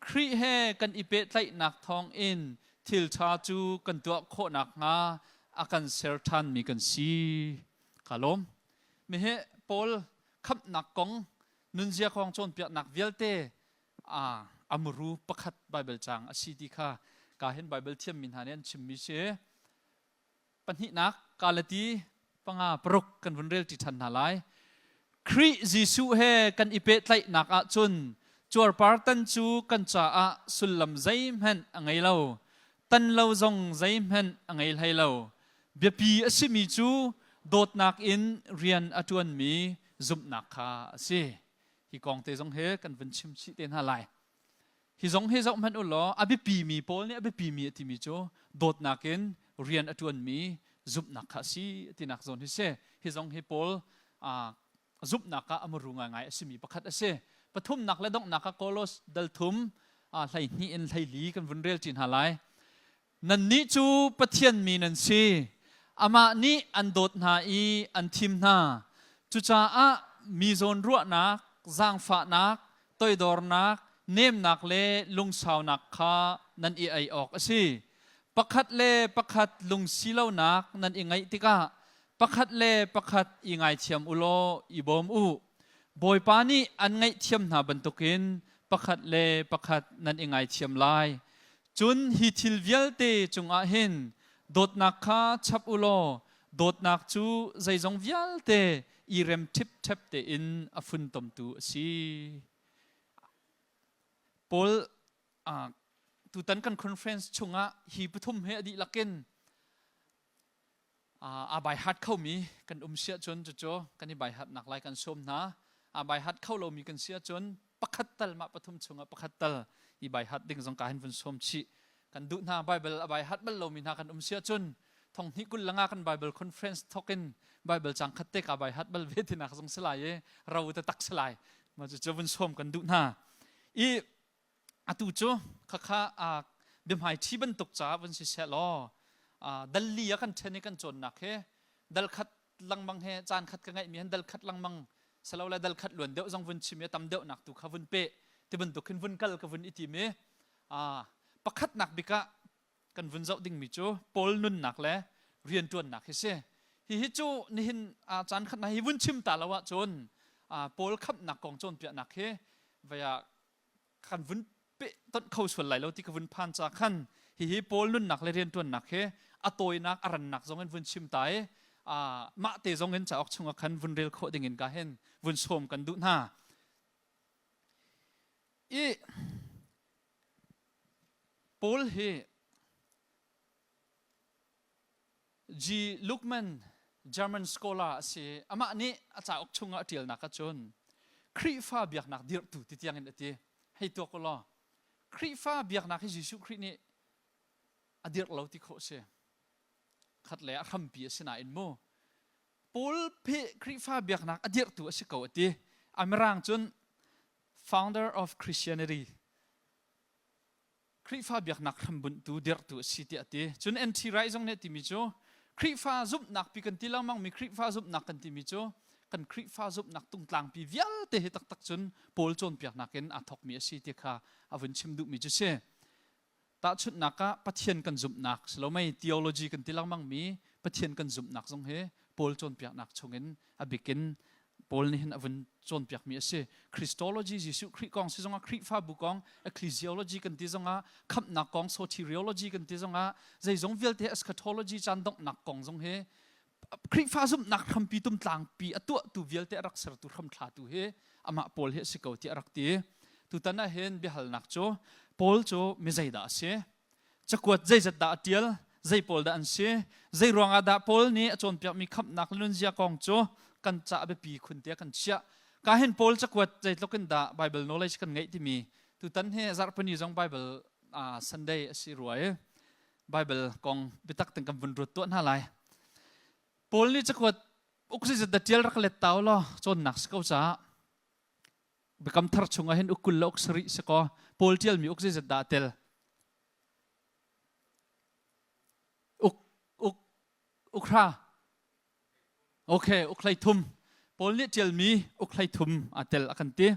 Khrih he kan i pehtlaihnak thawngin thil ṭha cu kan tuah khawh nakhnga a kan ser ṭhanmi kan si. Ka lawm. Mihi Paul khamhnak kong nunzia kong cawnpiaknak vialte a muru pakhat Baibal caang a si ti kha ka hin Baibal thiammi hna nih an chimmi si. Pahnihnak Galati panga paruk kan vun rel ṭi ṭhan hna lai. Khrih Jesuh he kan i pehtlaihnak ahcun cuarpar tan cu kan caah sullam zeihmanh a ngei lo. Tan lo zong zeihmanh a ngei hlei lo. Biapi a simi cu dawtnak in rian a ṭuanmi zumhnak kha a si. Hi kong te zong hi kan vun chim chih te hna lai. Hi zong hi zoh hmanh u law a biapimi Paul nih a biapimi a timi cu dawtnak in rian a ṭuanmi zumhnak kha a si tinak zawn hi si. Hi zong hi Paul zumhnak ah a muru ngaingai a simi pakhat a si. Pathumnak le donghnak ah Kolos dal thum 12 in 14 kan vun rel ṭi hna lai. Nannih cu Pathian mi nan si. Amah nih an dawt hna i an thim hna. Cucaah mi zawnruahnak, zaangfahnak, toidornak, nemnak le lungsaunak kha nan i ei awk a si. Pakhat le pakhat lungsi lonak nan i ngaih tikah pakhat le pakhat i ngaithiam u law i bawm u. Bawipa nih an ngaihthiam hna bantukin pakhat le pakhat nan i ngaithiam lai. Cun hi thil vialte cungah hin dawtnak kha chap u law dawtnak cu zeizong vialte i rem ṭhipṭhep tein a funtomtu a si. Paul tutan kan conference chungah hi pathum he a dihlak in aa baihat khomi kan um si ahcun cucu kan i baihatnak lai kan sawm hna. Aa baihat kho lomi kan si ahcun pakhat tal mah pathum chungah pakhat tal i baihat ding zong ka hin vun sawm chih kan duh hna. Bible a baihat bal lomi hna kan um si ahcun thong hnih 25 kan Bible conference thawk in Bible cang khat te ka baihat bal ve tinak zong si lai i ro te tak si lai. Mah cucu vun sawm kan duh hna. I atu cu khakha biahmai ṭhi bantuk caah vun si seh law dal li a kan ṭhen i kan cawnnak hi dal khat lengmang he caan khat ka ngeihmi hin dal khat lengmang silole dal khat luan deuh zong vun chim i tam deuhnak tu kha vun pe ti bantuk khin vun kal ka vun i tim i pakhatnak bik ah kan vun zoh dingmi cu Paul nunnak le rianṭuannak hi si. Hihi cu nihin caan khat hi vun chim ta lo ahcun Paul khamhnak kong cawnpiaknak hi vei ah kan vun peh tonh kho sual lai lo ti ka vun phan ca khan hihi Paul nunnak le rianṭuannak hi a tawinak a rannak zong in vun chim ta i mah te zong in cauk chungah khan vun rel khawh ding in ka hin vun sawm kan duh hna. I Paul hi G. Luckmann German scholar a si. Amah nih a cauk chungah a ṭialnak ahcun Khrihfa biaknak dirhtu ti tiangin a ti. Hei tuak u law, Khrihfa biaknak hi Jesuh Khrih nih a dirh lo ti khawh a si. Khat le a hrampi a si nain mu. Paul phe Khrihfa biaknak a dirhtu a si ko a ti. A mirang cun founder of Christianity Khrihfa biaknak hrambunhtu dirhtu a si tiah a ti. Cun N.T. Wright zong nih a timi cu Khrihfa zumhnak pi kan ti lengmang mi Khrihfa zumhnak kan timi cu kan Khrihfa zumhnak tungtlangpi vialte hi taktak cun Paul cawnpiaknak in aa thawkmi a si ti kha a vun chim duhmi cu si. Tahchunhnak ah Pathian kan zumhnak silomei theology kan ti lengmang mi Pathian kan zumhnak zong hi Paul cawnpiaknak chungin a bikin Paul nih hin a vun cawnpiakmi a si. Christology, Jesuh Khrih kong si zongah Khrihfabu kong, ecclesiology kan ti zongah khamhnak kong, soteriology kan ti zongah zeizong vialte eschatology caan donghnak kong zong hi Khrihfa zumhnak hrampi tumtlangpi a tuahtu vialte a rak sertu hramthlatu hi amah Paul hi a si ko tiah a rak ti. Tutan ah hin biahalnak cu Paul cu mi zeidah a si? Cakuat zeizat dah a ṭial? Zei pawl dah an si? Zei ruangah dah Paul nih a cawnpiakmi khamhnak le nunzia kong cu kan ca a biapi khun tiah kan chiah? Ka hin Paul cakuat zeitluk in dah Bible knowledge kan ngeih timi tutan hi zarhpini zong Bible uh, Sunday a si rua i Bible kong biatak ten kan vun ruat tuah hna lai. Paul nih cakuat uk zeizat dah ṭial rak let tau law cawnnak si ko caah Biakam Thar chungah hin uk 20 le uk sarih si kaw Paul ṭialmi uk zeizat dah a tel? Uk uk uk hra. Okay, uk hlei thum. Paul nih ṭialmi uk hlei thum aa tel a kan ti.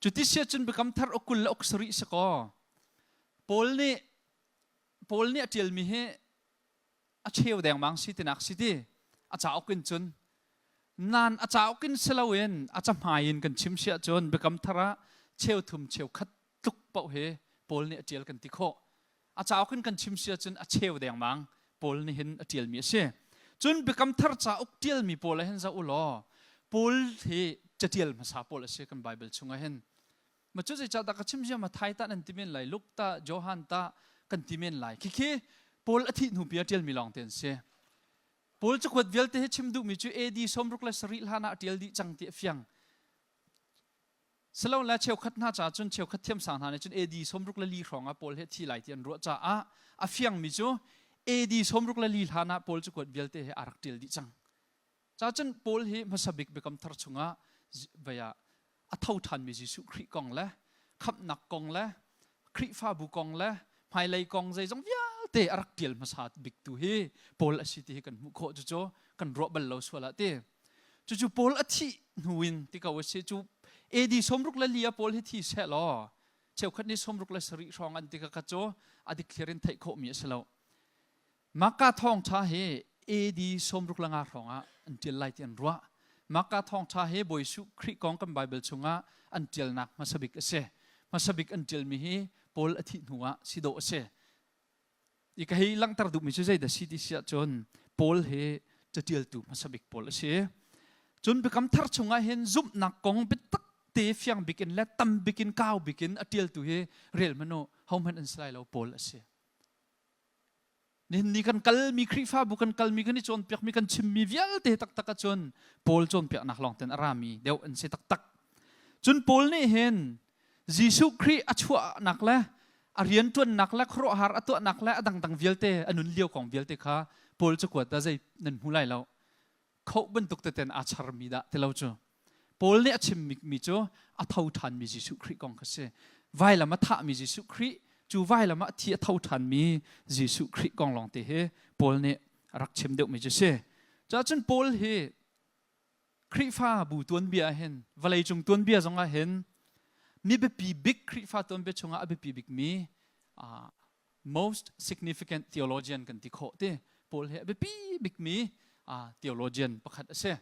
Cu ti si ahcun Biakam Thar uk 20 le uk sarih si kaw Paul nih Paul nih a ṭialmi hi a cheu dengmang si tinak si ti a cauk in cun nan a cauk in si loin a cahmai in kan chim si ahcun biakam thar ah cheu thum cheu khat tluk paoh hi Paul nih a ṭial kan ti khawh a cauk in kan chim si ahcun a cheu dengmang Paul nih hin a ṭialmi a si cun biakam thar cauk ṭialmi pawl ah hin zoh u law Paul hi caṭial hmasa pawl a si kan Bible chungah hin Ma cu zeicahdah ka chim zia Mathai ta nan ti men lai, Luke ta, Johan ta kan ti men lai. Khikhi Paul a thih hnu pi a ṭialmi lawng te an si. Paul cakuat vialte hi chim duhmi cu AD 66 hlan ah a ṭial dih cang ti a fiang. Silo le cheukhat hna caah cun cheukhat thiamsang hna nih cun AD 64 hrawng ah Paul hi a thi lai ti an ruah caah a fiangmi cu AD 64 hlan ah Paul cakuat vialte hi a rak ṭial dih cang. Cacun Paul hi hmasa bik Biakam Thar chungah vei ah a tho ṭhanmi Jesuh Khrih kong le khamhnak kong le Khrihfabu kong le hmailei kong zeizong vialte a rak ṭial hmasa bik tu hi Paul a si ti hi kan hmuh khawh cucu kan ruah bal lo sual ah ti. Cucu Paul a thih hnu in ti ko a si cu AD 64 ah Paul hi thi seh law cheukhat nih 67 hrawng an ti ka cu a dikthliar in theih khawhmi a si lo. Maka thawngṭha hi AD 65 hrawngah an ṭial lai ti an ruah. Maka thawngṭha hi Bawi Jesuh Khrih kong kan Baibal chungah an ṭialnak hmasa bik a si. Hmasa bik an ṭialmi hi Paul a thih hnuah si dawh a si. I ka hei langhter duhmi cu zeidah si ti si ahcun Paul hi caṭialtu hmasa bik Paul a si. Cun Biakam Thar chungah hin zumhnak kong biatak te fiang bik in le tam bik in kau bik in a ṭialtu hi rel hmanh u hohmanh an si lai lo Paul a si. Nihin ni kan kalmi Khrihfabu kan kalmi kan i cawnpiakmi kan chimmi vialte taktak ahcun Paul cawnpiaknak lawng ten a rami deuh an si taktak. Cun Paul nih hin Jesuh Khrih a chuahnak le a rianṭuannak le khuaruahhar a tuahnak le a dangdang vialte a nun lio kong vialte kha Paul cakuat ah zei nan hmu lai lo. Khoh bantuk teten aa charmi dah ti lo cu. Paul nih a chimmi cu a tho ṭhanmi Jesuh Khrih kong kha si. Vailam a thahmi Jesuh Khrih, cu vailam ah a thi a tho ṭhanmi Jesuh Khrih kong lawngte hi Paul nih a rak chim deuhmi cu si. Cun Paul hi Khrihfabu tuanbia ah hin vawleicung tuanbia zong ah hin mi biapi bik Khrihfa tuanbia chungah a biapi bikmi most significant theologian kan ti khawh ti Paul hi a biapi bikmi theologian pakhat a si.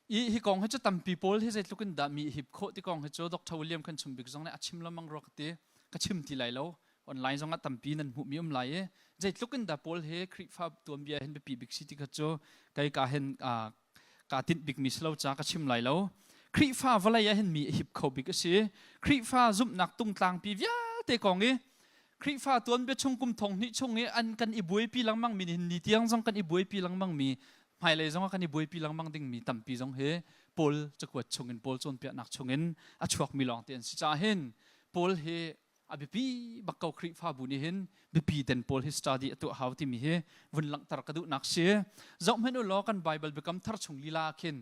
I hi kong hi cu tampi pawl hi zeitluk in dah mi hip khawh ti kong hi cu Dr. William kan chim bik zong nih a chim lengmang rua ka ti ka chim ti lai lo online zong ah tampi nan hmuh mi um lai i zeitluk in dah pawl hi Khrihfa tuanbia hin biapi bik si ti kha cu kei ka hin kaa tinh bikmi si lo ca ka chim lai lo Khrihfa vawlei ah hin mi a hip kho bik a si Khrihfa zumhnak tungtlangpi vialte kong i Khrihfa tuanbia chung kum thong hnih chung i an kan i buaipi lengmang mi nihin ni tiang zong kan i buaipi lengmang mi hmailei zong ah kan i buaipi lengmang ding mi tampi zong hi Paul cakuat chungin Paul cawnpiaknak chungin a chuakmi lawng te an si caah hin Paul hi a biapi bak ko Khrihfabu nih hin biapi ten Paul hi study a tuah hau timi hi vun langhter ka duhnak si zoh hmanh u law kan Bible biakam thar chung lila khin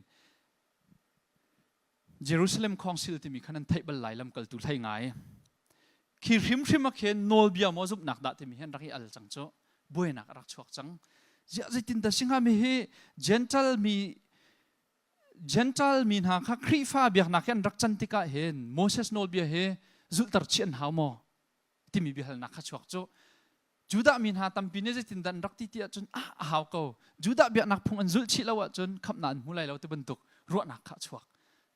Jerusalem Council timi khan an theih bal lai lamkaltu hlei ngai khi hrimhrim ah khin nawlbia maw zumhnak dah timi hi an rak i al cang cu buainak a rak chuak cang ziah zeitin dah singa mi hi Gentile mi Gentile mi hna kha Khrihfa biaknak hi an rak can tikah hin Moses nawlbia hi zulhter chih an hau maw timi biahalnak kha chuak cu. Judah mi hna tampi nih zeitindah an rak ti ti ahcun ah a hau ko. Judah biaknak phung an zulh chih lo ahcun khamhnak an hmu lai lo ti bantuk ruahnak kha a chuak.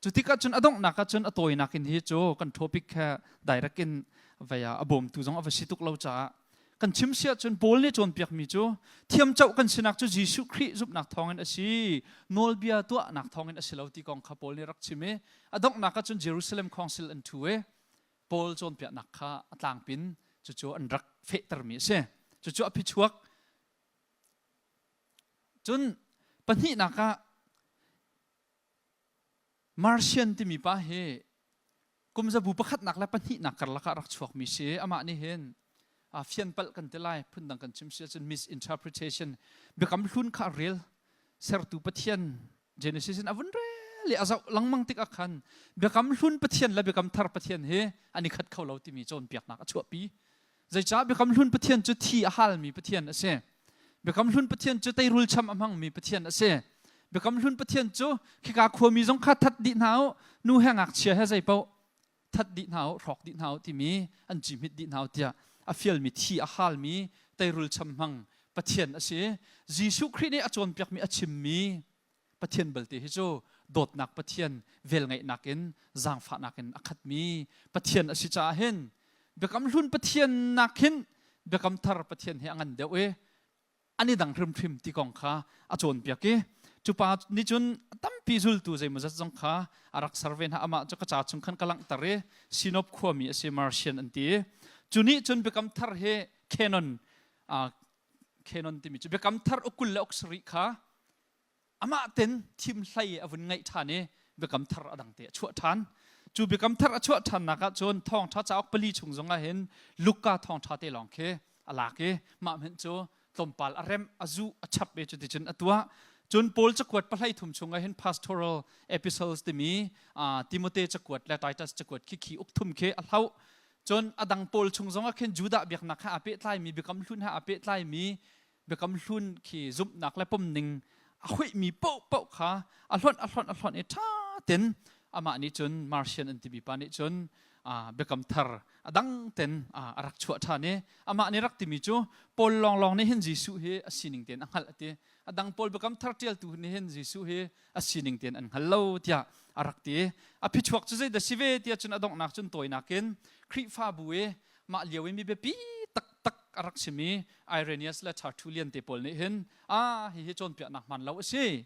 Cu tikah cun a donghnak ah cun a tawinak in hi cu kan topic kha direct in vei a bawmtu zong a va si tuk lo caah kan chim si ahcun Paul nih cawnpiakmi cu thiamcoh kan sinak cu Jesuh Khrih zumhnak thawngin a si, nawlbia tuahnak thawngin a si lo ti kong kha Paul nih rak chim i a donghnak ah cun Jerusalem Council an ṭhu i Paul cawnpiaknak kha a tlangpin cucu an rak fehtermi a si. Cucu a phichuak. Cun pahnihnak ah Martian timi pa hi kum zabu pakhatnak le pahnihnak karlak ah rak chuakmi si. Amah nih hin fianpalh kan ti lai, phundang kan chim si ahcun misinterpretation, biakam hlun kha a rel. Sertu Pathian Genesis in a vun rel i a zoh lengmang tikah khan biakam hlun Pathian le biakam thar Pathian hi an i khat kho lo timi cawnpiaknak a chuahpi. Zeicah Biakam Hlun Pathian cu thi a halmi Pathian a si. Biakam Hlun Pathian cu teirul cham a hmangmi Pathian a si. Biakam Hlun Pathian cu khika khuami zong kha that dih hna u, nu he ngakchia he zei paoh that dih hna u, hrawk dih hna u timi an cihmit dih hna u tiah a fialmi thi a halmi teirul cham hmang Pathian a si. Jesuh Khrih nih a cawnpiakmi a chimmi Pathian balte hi cu dawtnak Pathian, velngeihnak in zaangfahnak in a khatmi Pathian a si caah hin Biakam Hlun Pathian nak hin Biakam Thar Pathian hi a ngan deuh i an i dang hrimhrim ti kong kha a cawnpiak i cu pa nih cun tampi zultu zeimawzat zong kha a rak ser ve hna. Amah cu ka ca chung khan ka langhter i Sinop khuami a si, Martian an ti i cu nih cun Biakam Thar hi canon canon timi cu Biakam Thar ukul le uk sarih kha amah ten thim hlei a vun ngaih ṭhan i biakam thar a dang te a chuah ṭhan. Cu biakam thar a chuah ṭhannak ah cun thawngṭha cauk pali chung zong ah hin Luka thawngṭha te lawng khi a lak i mah hmenh cu tlawmpal a remh, a zuh, a chap i cuticun a tuah. Cun Paul cakuat pahlei thum chung ah hin pastoral epistles timi Timote cakuat le Titus cakuat khi khi uk thum khi a hloh. Cun a dang pawl chung zong ah khin Judah biaknak he aa pehtlaimi, biakam hlun he aa pehtlaimi Biakam Hlun khi zumhnak le pomning a huihmi paohpaoh kha a hlonh, a hlonh, a hlonh i ṭha ten amah nih cun, Martian an timi pa nih cun, Biakam Thar a dang ten a rak chuah ṭhan i amah nih rak timi cu Paul lawnglawng nih hin Jesuh hi a sining tein a hngalh a ti. A dang pawl Biakam Thar ṭialtu nih hin Jesuh hi a sining tein an hngal lo tiah a rak ti. A phichuak cu zeidah si ve tiah cun a donghnak cun tawinak in Khrihfabu i mah lio i mi biapi taktak a rak simi Irenaeus le Tertullian te pawl nih hin ah hihi cawnpiaknak hmaan lo a si.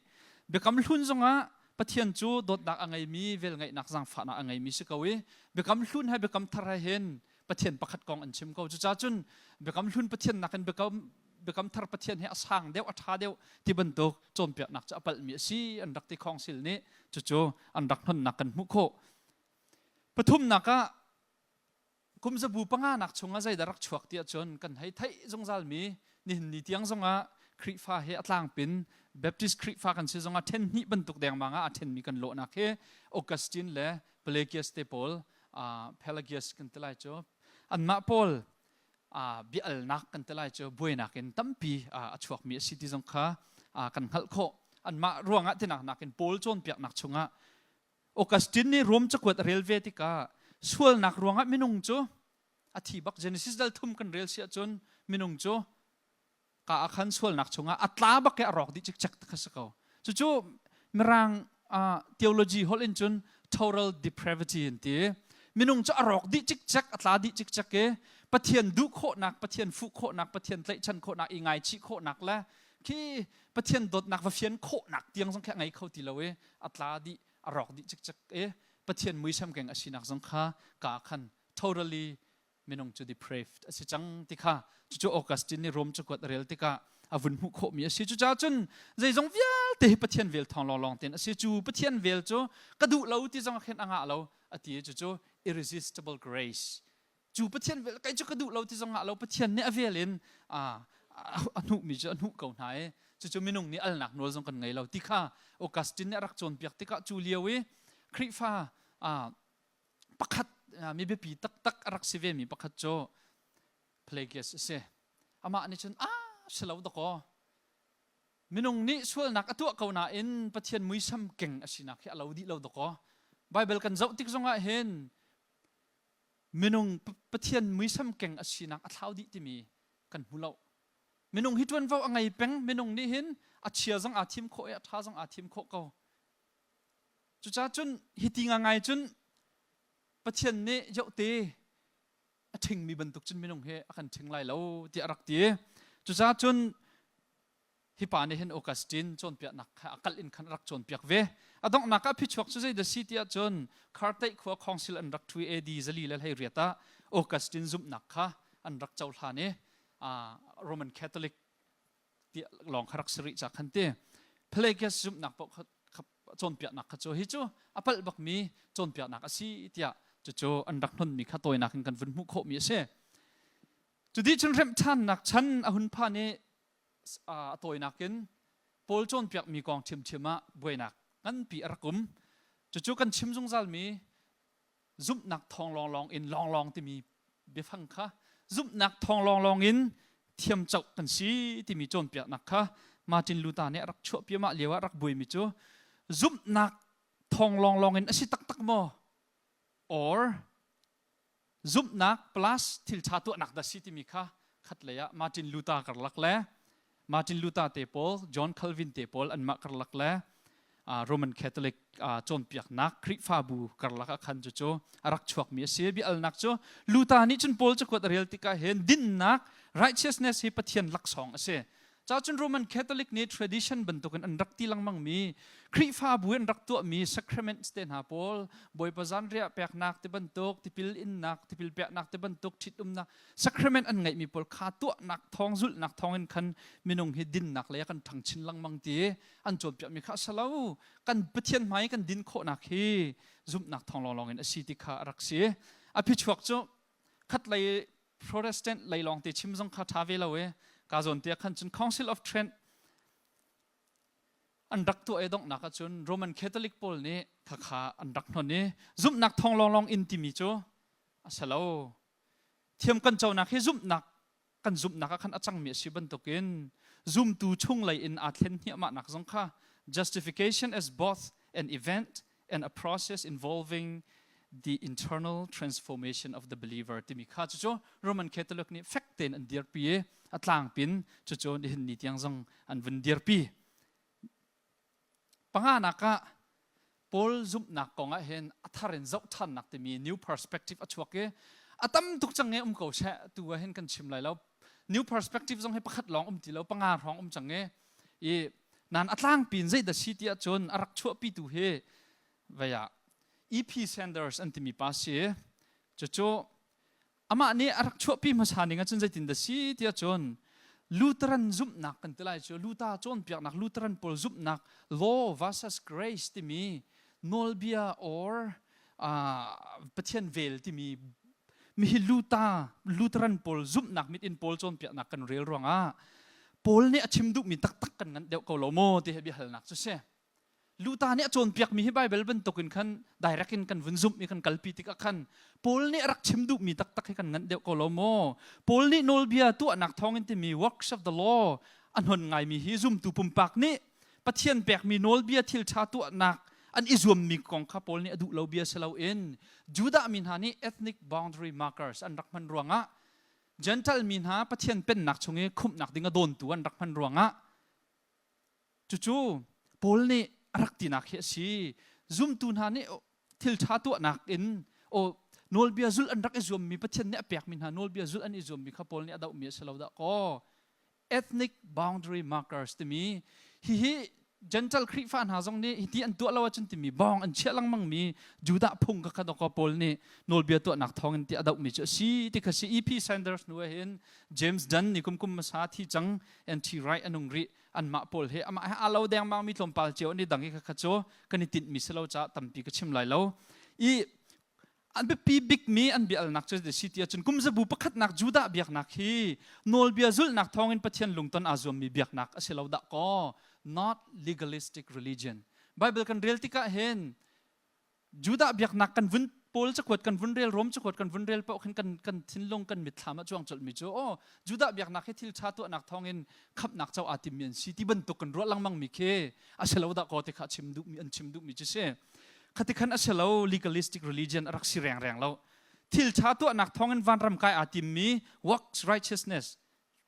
Biakam Hlun zongah Pathian cu dawtnak a ngeimi, velngeihnak, zaangfahnak a ngeimi si ko i Biakam Hlun he Biakam Thar he hin Pathian pakhat kong an chim ko. Cucaah cun Biakam Hlun Pathian nakin Biakam Thar Pathian hi a sang deuh, a ṭha deuh ti bantuk cawnpiaknak cu a palhmi a si an rak ti. Council nih cucu an rak hnonnak kan hmuh khawh. Pathumnak ah kum zabu panganak chungah zeidah rak chuak ti ahcun kan hei theih zungzalmi, nihin ni tiang zongah Khrihfa he a tlangpin Baptist Khrihfa kan si zongah ṭhen hnih bantuk dengmang ah a ṭhenmi kan lawhnak hi Augustine le Pelagius te pawl, Pelagius kan ti lai cu, anmah pawl bia-alnak kan ti lai cu, buainak in tampi a chuakmi a si ti zong kha kan hngalh khawh. Anmah ruangah tinak nakin Paul cawnpiaknak chungah Augustine nih Rom cakuat a rel ve tikah sualnak ruangah minung cu a thi bak. Genesis dal thum kan rel si ahcun minung cu ka ah khan sualnak chungah a tla bak i a rawk dih cikcek kha si ko. Cucu Mirang theology holh in cun total depravity an ti. Minung cu a rawk dih cikcek, a tla dih cikcek i Pathian duh khawhnak, Pathian fuh khawhnak, Pathian tlaihchan khawhnak, i ngaichih khawhnak le khi Pathian dawtnak va fian khawhnak tiang zong khi a ngei kho ti lo i a tla dih, a rawk dih cikcek i Pathian muisam keng a sinak zong kha ka khan totally minung cu depraved a si cang ti kha cucu Augustine nih Rome cakuat a rel tikah a vun hmuh khawhmi a si. Cucaah cun zeizong vialte hi Pathian vel thawng lawnglawng tein a si. Cu Pathian vel cu ka duh lo ti zong khin a ngah lo a ti i cucu irresistible grace. Cu Pathian vel kei cu ka duh lo ti zong ah lo, Pathian nih a vel in a hnuhmi cu a hnuh ko hna i cucu minung nih alnak nawl zong kan ngei lo ti kha Augustine nih a rak cawnpiak tikah cu lio i Khrihfa pakhat mi biapi taktak a rak si ve mi pakhat cu Pelagius a si. Amah nih cun ah si lo dakaw, minung nih sualnak a tuah ko nain Pathian muisam keng a sinak hi a lo dih lo dakaw. Bible kan zoh tik zongah hin minung Pathian muisam keng a sinak a thlau dih timi Kan hmu lo. Minung hi ṭuanvo a ngei peng. Minung nih hin a chia zong aa thim khawh i a ṭha zong aa thim khawh ko. Cucaah cun hiti ngangai cun Pathian nih yohte a ṭhingmi bantuk cun minung hi a kan ṭhing lai lo tiah a rak ti. Cucaah cun hi pa nih hin Augustine cawnpiaknak kha a kalh in khan a rak cawnpiak ve. A donghnak ah phichuak cu zeidah si tiah cun Carthage khua council an rak ṭhu AD 418 ah Augustine zumhnak kha an rak cohlan i Roman Catholic ti lawng kha rak si rih ca khan ti. Pelagius zumhnak paoh kha cawnpiaknak kha cu hi cu a palh bakmi cawnpiaknak a si tiah cucu an rak hnonmi kha tawinak in kan vun hmuh khawhmi a si. Cu cun remh ṭhannak chan a hun phan i a tawinak in Paul cawnpiakmi kong ṭhiamṭhiam ah buainak nganpi a rak um. Cucu kan chim zungzalmi zumhnak thawng lawnglawng in lawnglawng timi biafang kha zumhnak thawng lawnglawng in thiamcoh kan si timi cawnpiaknak kha Martin Luther nih a rak chuahpi mah lio ah rak buaimi cu zumhnak thawng lawnglawng in a si taktak maw or zumhnak plus thil ṭha tuahnak dah si timi kha khatlei ah Martin Luther karlak le Martin Luther te pawl, John Calvin te pawl anmah karlak le Roman Catholic cawnpiaknak Khrihfabu karlak ah khan cucu a rak chuakmi a si. Biahalnak cu Luther nih cun Paul cakuat a rel tikah hin dinnak righteousness hi Pathian laksawng a si. Cacun Roman Catholic nih tradition bantukin an rak ti lengmangmi Khrihfabu in rak tuahmi sacraments te hna pawl Bawipa zanriah peknak ti bantuk tipil innak tipil peknak ti bantuk ṭhitumnak sacrament an ngeihmi pawl kha tuahnak thawng zulhnak thawng in khan minung hi dinnak lei ah kan ṭhang chin lengmang ti an cawnpiakmi kha a si lo. Kan Pathian hmai kan din khawhnak hi zumhnak thawng lawnglawng in a si ti kha a rak si. A phichuak cu khatlei Protestant lei lawng te chim zong kha ṭha ve lo i ka zawn te khan cun Council of Trent an rak tuah i donghnak ahcun Roman Catholic pawl nih khakha an rak hnon i zumhnak thawng lawnglawng in timi cu a si lo. Thiam kan conak hi zumhnak kan zumhnak ah khan a cangmi a si bantukin zumtu chunglei in aa thlen hniahmahnak zong kha justification as both an event and a process involving the internal transformation of the believer timi kha cucu Roman Catholic nih fek tein an dirpi i a tlangpin cucu nihin ni tiang zong an vun dirpi. Panganak ah Paul zumhnak kong ah hin a thar in zoh ṭhannak timi new perspective a chuak i a tam tuk cang i um ko seh tu ah hin kan chim lai lo. New perspective zong hi pakhat lawng um ti lo panga hrawng um cang i i nan a tlangpi in zeidah si ti ahcun a rak chuahpitu hi vei ah EP Sanders an timi pa si. Cucu amah nih a rak chuahpi hmasa ning ahcun zeitin dah si ti ahcun Lutheran zumhnak kan ti lai cu Luther cawnpiaknak Lutheran pawl zumhnak law versus grace timi nawlbia or Pathian vel timi mihi Luther Lutheran pawl zumhnak mit in Paul cawnpiaknak kan rel ruangah Paul nih a chim duhmi taktak kan nganh deuh ko lo maw ti hi biahalnak cu si. Luther nih a cawnpiakmi hi Bible bantukin khan direct in kan vun zumh i kan kalpi tikah khan Paul nih a rak chim duhmi taktak hi kan nganh deuh ko lo maw? Paul nih nawlbia tuahnak thawngin timi works of the law a hnon ngaimi hi zumtu pumpak nih Pathian pekmi nawlbia thil ṭha tuahnak an i zuammi kong kha Paul nih a duh lo bia si loin Judah mi hna nih ethnic boundary markers an rak hman ruangah Gentile mi hna Pathian pennak chung i khumhnak ding a dawntu an rak hman ruangah cucu Paul nih a rak tinak hi a si. Zumtu hna nih thil ṭha tuahnak in aw nawlbia zulh an rak i zuammi Pathian nih a pekmi hna nawlbia zulh an i zuammi kha Paul nih a dohmi a si lo dah kaw ethnic boundary markers timi hihi Gentile Khrihfa hna zong nih hiti an tuah lo ahcun timi bawng an chiah lengmang mi Judah phung ka kha dawkaw Paul nih nawlbia tuahnak thawngin ti a dohmi cu a si ti kha si E.P. Sanders nu hin James Dunn nih kum kum hmasa thi cang N.T. Wright anung rih anmah pawl he amah he aa lo dengmang mi tlawmpal cio an i dang i kha cu kan i tinhmi si lo caah tampi ka chim lai lo i An biapi bikmi an biaalnak cu si ti ahcun kum zabu pakhatnak Judah biaknak hi nawlbia zulhnak thawngin Pathian lungton aa zuammi biaknak a si lo dah kaw not legalistic religion. Bible kan rel tikah hin Judah biaknak kan vun Paul cakuat kan vun rel Rom cakuat kan vun rel paoh khin kan kan thinlung kan mitthlam ah cuang colhmi cu aw Judah biaknak hi thil ṭha tuahnak thawngin khamhnak co aa timmi an si ti bantuk kan ruah lengmangmi khi a si lo dah kaw ti kha chim duhmi an chim duhmi cu si. Khati khan a si lo legalistic religion a rak si rengreng lo. Thil ṭha tuahnak thawngin vanram kai aa timmi works righteousness.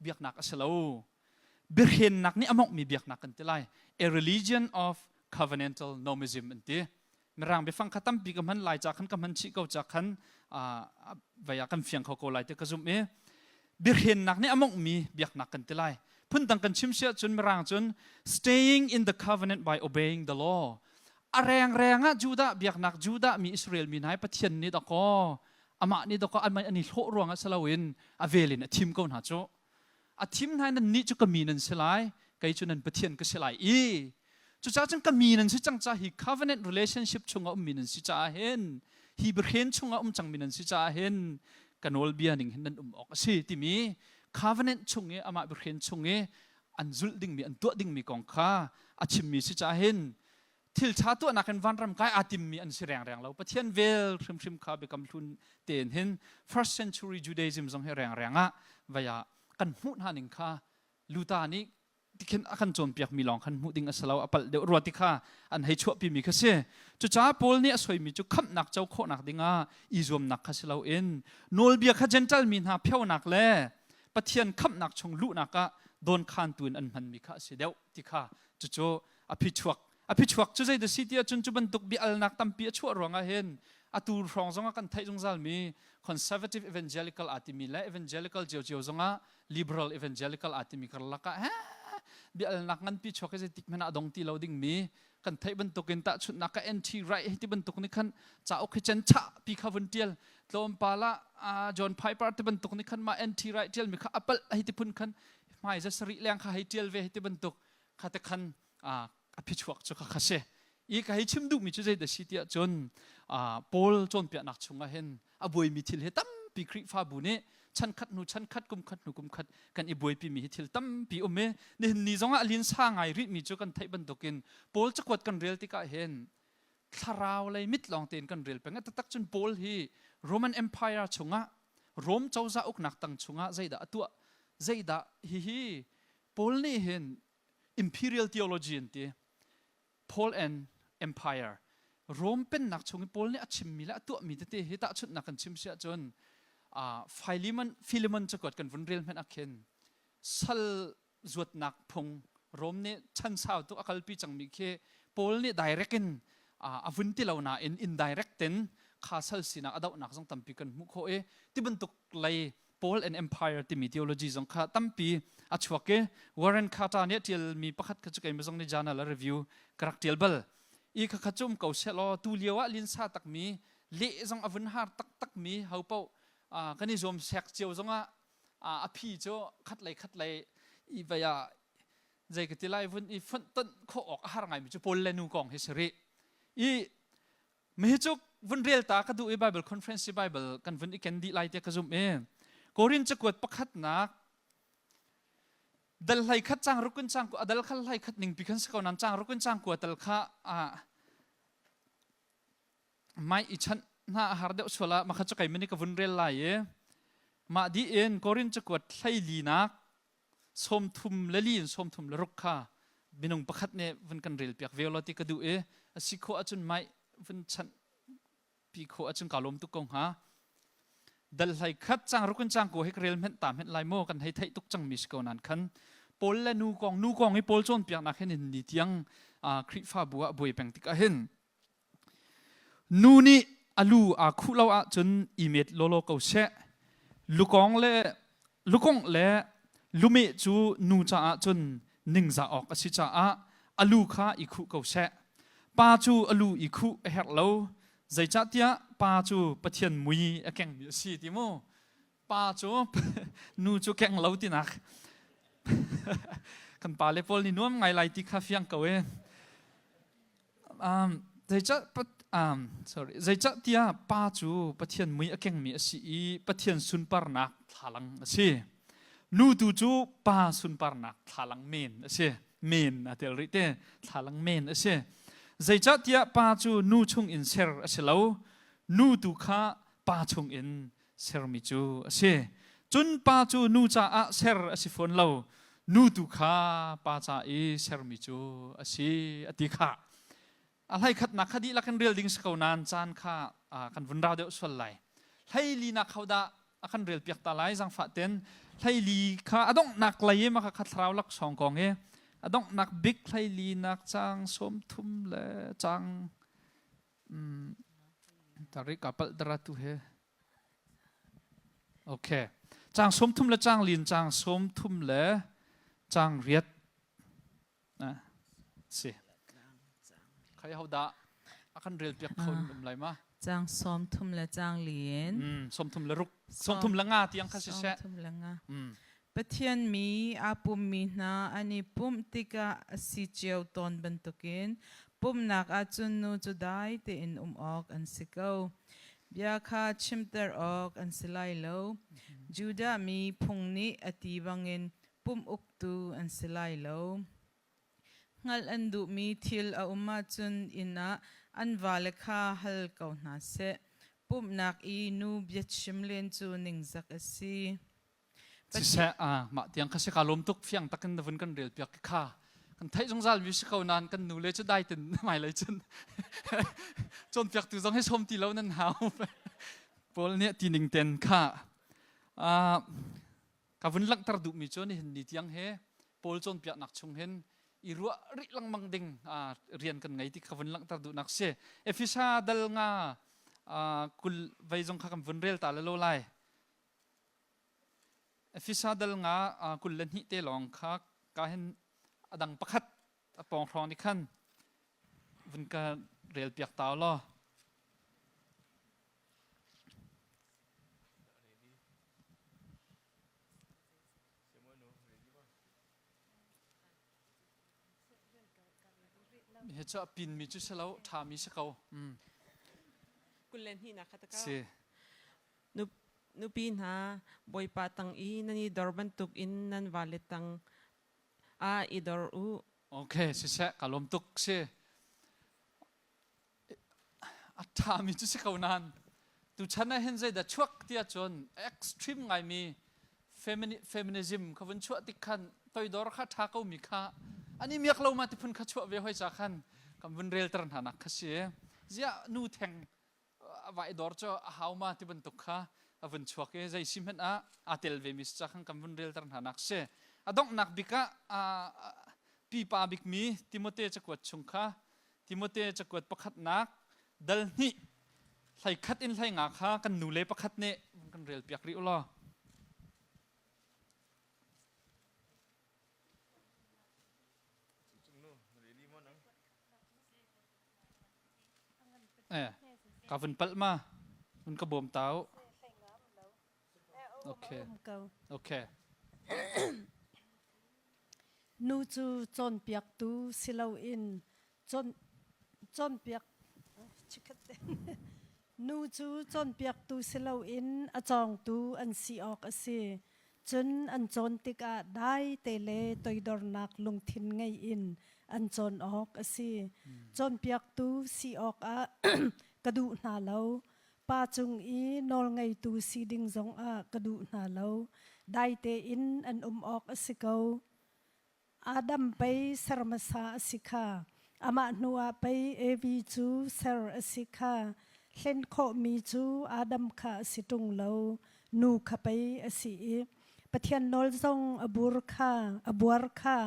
biaknak a si lo. Biahrennak nih a monghmi biaknak kan ti lai. A religion of covenantal nomism an ti. Mirang biafang kha tampi ka hman lai ca khan ka hman chih ko ca khan vai ah kan fiang kho ko lai ti ka zumh i biahrennak nih a monghmi biaknak kan ti lai. Phundang kan chim si ahcun Mirang cun staying in the covenant by obeying the law. A rengreng ah Judah biaknak Judah mi Israel mi hna hi Pathian nih dakaw amah nih dakaw an i hlawh ruangah si loin a vel in a thim ko hna cu. A thim hna nan nih cu ka mi nan si lai, kei cu nan Pathian ka si lai i cucaah cun ka mi nan si cang ca hi covenant relationship chungah ummi nan si caah hin hi biahren chungah um cangmi nan si caah hin ka nawlbia ning hin nan um awk a si timi covenant chung i amah biahren chung i an zulh dingmi an tuah dingmi kong kha a chimmi si caah hin thil ṭha tuahnak in vanram kai aa timmi an si rengreng lo. Pathian vel hrimhrim kha biakam hlun tein hin first century Judaism zong hi rengreng ah vai ah kan hmuh hna ning kha Luta nih tikhin a kan cawnpiakmi lawng khan hmuh ding a si lo, a palh deuh rua ti kha an hei chuahpimi kha si. Cucaah Paul nih a soimi cu khamhnak co khawhnak dingah i zuamnak kha si loin nawlbia kha Jentail mi hna phionak le Pathian khamhnak chung luhnak ah dawnkhantu in an hmanmi kha a si deuh ti kha cucu a phichuak a phichuak cu zei dah si ti ahcun cu bantuk bia alnak tampi a chuah ruangah hin atu hrawng zongah kan theih zungzal mi conservative evangelical aa timi le evangelical ciocio zongah liberal evangelical aa timi karlak ah bia alnak nganpi chuak hi zeitik hmanh ah dong ti lo dingmi kan theih bantukin tahchunhnak ka NT Wright hi ti bantuk nih khan cauk hi cen chah pi kha vun tial tlawmpal ah John Piper ti bantuk nih khan mah NT Wright tial mi kha apal hei ti phun khan hmai za sarih leng kha hei tial ve hei ti bantuk kha te khan a phichuak cu kha kha si i ka hei chim duhmi cu zeidah si tiah cun Paul cawnpiaknak chungah hin a buaimi thil hi tampi Khrihfabu nih chan khat hnu chan khat kum khat hnu kum khat kan i buaipimi hi thil tampi um i nihin ni zongah a linsa ngai rihmi cu kan theih bantukin Paul cakuat kan rel tikah hin thlarau lei mit lawng tein kan rel peng. A taktak cun Paul hi Roman Empire chungah Rome cozah uknak tang chungah zeidah a tuah zeidah hihi Paul nih hin imperial theology an ti. Paul and Empire. Rome pennak chung i Paul nih a chimmi le a tuahmi tete hi tahchunhnak kan chim si ahcun Philemon Philemon cakuat kan vun rel hmanh ah khin sal zuatnak phung Rome nih chan sau tuk a kalpi cangmi khi Paul nih direct in a vun ti lo nain indirect in kha sal sinak a dohnak zong tampi kan hmuh khawh i ti bantuk lei Paul and Empire timi theology zong kha tampi a chuak i Warren Carter nih a ṭialmi pakhat kha cu keimah zong nih journal a review ka rak ṭial bal. I khakha cu um ko sehlaw tu lio ah linsa takmi leh zong a vun har taktakmi ho paoh kan i zuam sek cio zongah a phi cu khatlei khatlei i vei ah zei ka ti lai vun i fonh tonh khawh awk a har ngaimi cu Paul le nu kong hi si rih. I Mihi cu vun rel ta ka duh i Bible conference i Bible kan vun i ken dih lai tiah ka zumh i Korin cakuat pakhatnak dal hlei khat cang rukun cang ku adal khal hlei khat ning pi khan si ko nan cang rukun cang kua tal kha a mai i chan hna a har deuh suala ma kha chu kai mani ka vun rel lai i mah di in Korin cakuat hlei li nak 34 in 36 kha minung pakhat nih vun kan rel piak ve law ti ka duh i a si khawh ahcun mai vun chanh pi khawh ahcun ka lawm tuk ko hnga. Dal hlei khat cang rukun cang ko hi ka rel hmenh ta hmenh lai maw kan hei theih tuk cangmi si ko nan khan Paul le nu kong nu kong i Paul cawnpiaknak hin ni tiang Khrihfabu ah buai peng tikah hin Nu nih a lu aa khuh lo ahcun i met lawlaw ko seh. Lukawng le lukongh le lumeh cu nu caah cun ningzah awk a si caah a lu kha i khuh ko seh. Pa cu a lu i khuh a herh lo, zeicahtiah pa cu Pathian mui a kengmi a si ti mu. Pa cu nu cu keng lo tinak. Kan pale pawl nih nuam ngai lai ti kha fiang ko e. Sorry, zeicahtiah pa cu Pathian mui a kengmi a si i Pathian sunparnak thlalang a si. Nu tu cu pa sunparnak thlalang men a si. Men a tel rih te, thlalang men a si. Zeicahtiah pa cu nu chungin ser a si lo, nu tu kha pa chungin sermi cu a si. Cun pa cu nu caah ser a si fawn lo, nu tu kha pa ca i sermi cu a si a ti kha. A hlei khatnak kha dihlak in rel ding si ko nain caan kha kan vun rau deuh sual lai. Hlei linak ho dah a kan rel piak ta lai zangfah ten. Hleili kha a donghnak lei i mah kha thlarau laksawng kong hi a donghnak bik hleili nak caang 30 le caang tari ka palh dara tu he. Okay. Caang 30 le caang lin caang 30 le caang riat si. Khai ho dah a kan rel piak kho um lai ma? Caang 30 le caang lin. 36 le 35 tiang kha siseh. 35. Pathian mi aa pummi hna an i pumh tikah a si cio tawn bantukin pumhnak ahcun nu cu dai tein um awk an si ko. Bia kha chimter awk an si lai lo. Judah mi phung nih a ti bangin pumh uktu an si lai lo. Hngalh an duhmi thil a um ahcun inn ah an vale kha hal ko hna seh. Pumhnak i nu biachim len cu ningzak a si. Siseh, mah tiang kha si ka lawm tuk fiang takin na vun kan rel piak kha kan theih zungzal mi si ko nain kan nu le cu dai tin mai lei cun cawnpiaktu zong hi sawm ti lo nan hau. Paul nih ti ning ten kha ka vun langhter duhmi cu nihin ni tiang he Paul cawnpiaknak chung hin i ruah rih lengmang ding rian kan ngei ti ka vun langhter duhnak si. Efesa dal nga kul vei zong kha kan vun rel ta le lo lai. Efesa dal nga 22 te lawng kha ka hin a dang pakhat a pawng hrawng nih khan vun ka rel piak ta law. Hi cu a pinmi cu si lo, ṭhami si ko. 22 nak kha ta Si. Nupi hna, Bawipa tang i nan i dor bantukin nan vale tang ah i dor u. Okay, siseh, ka lawm tuk si. A ṭhami cu si ko nain tuchan ah hin zeidah chuak tiah cun extreme ngaimi feminism kha vun chuah tik khan toidor kha ṭha komi kha an i miak lo ma ti phun kha chuah ve hoi ca khan kan vun relter hna nak kha si. Ziah nu theng va i dor cu a hau ma ti bantuk kha a vun chuak i zei si hmanh ah aa tel ve mi ca khan kan vun relter hna nak si. A donghnak bik ah pipa bikmi Timote cakuat chung kha Timote cakuat pakhatnak dal hnih hlei khat in hlei nga kha kan nu le pakhat nih kan rel piak rih u law. Eh, ka vun palh ma? Vun ka bawm ta u. Okay. Okay. Nu cu cawnpiaktu si loin cawnpiak Nu cu cawnpiaktu si loin a cawngtu an si awk a si. Cun an cawn tikah dai te le toidornak lungthin ngei in an cawn awk a si. Cawnpiaktu si awkah ka duh hna lo. Pa cung i nawlngeitu si ding zongah ka duh hna lo. Dai tein an um awk a si ko. Adam pei ser hmasa a si kha. Amah hnuah pei Evi cu ser a si kha. Hlen khawhmi cu Adam kha a si ṭung lo, nu kha pei a si i Pathian nawl zong a bur kha a buar kha.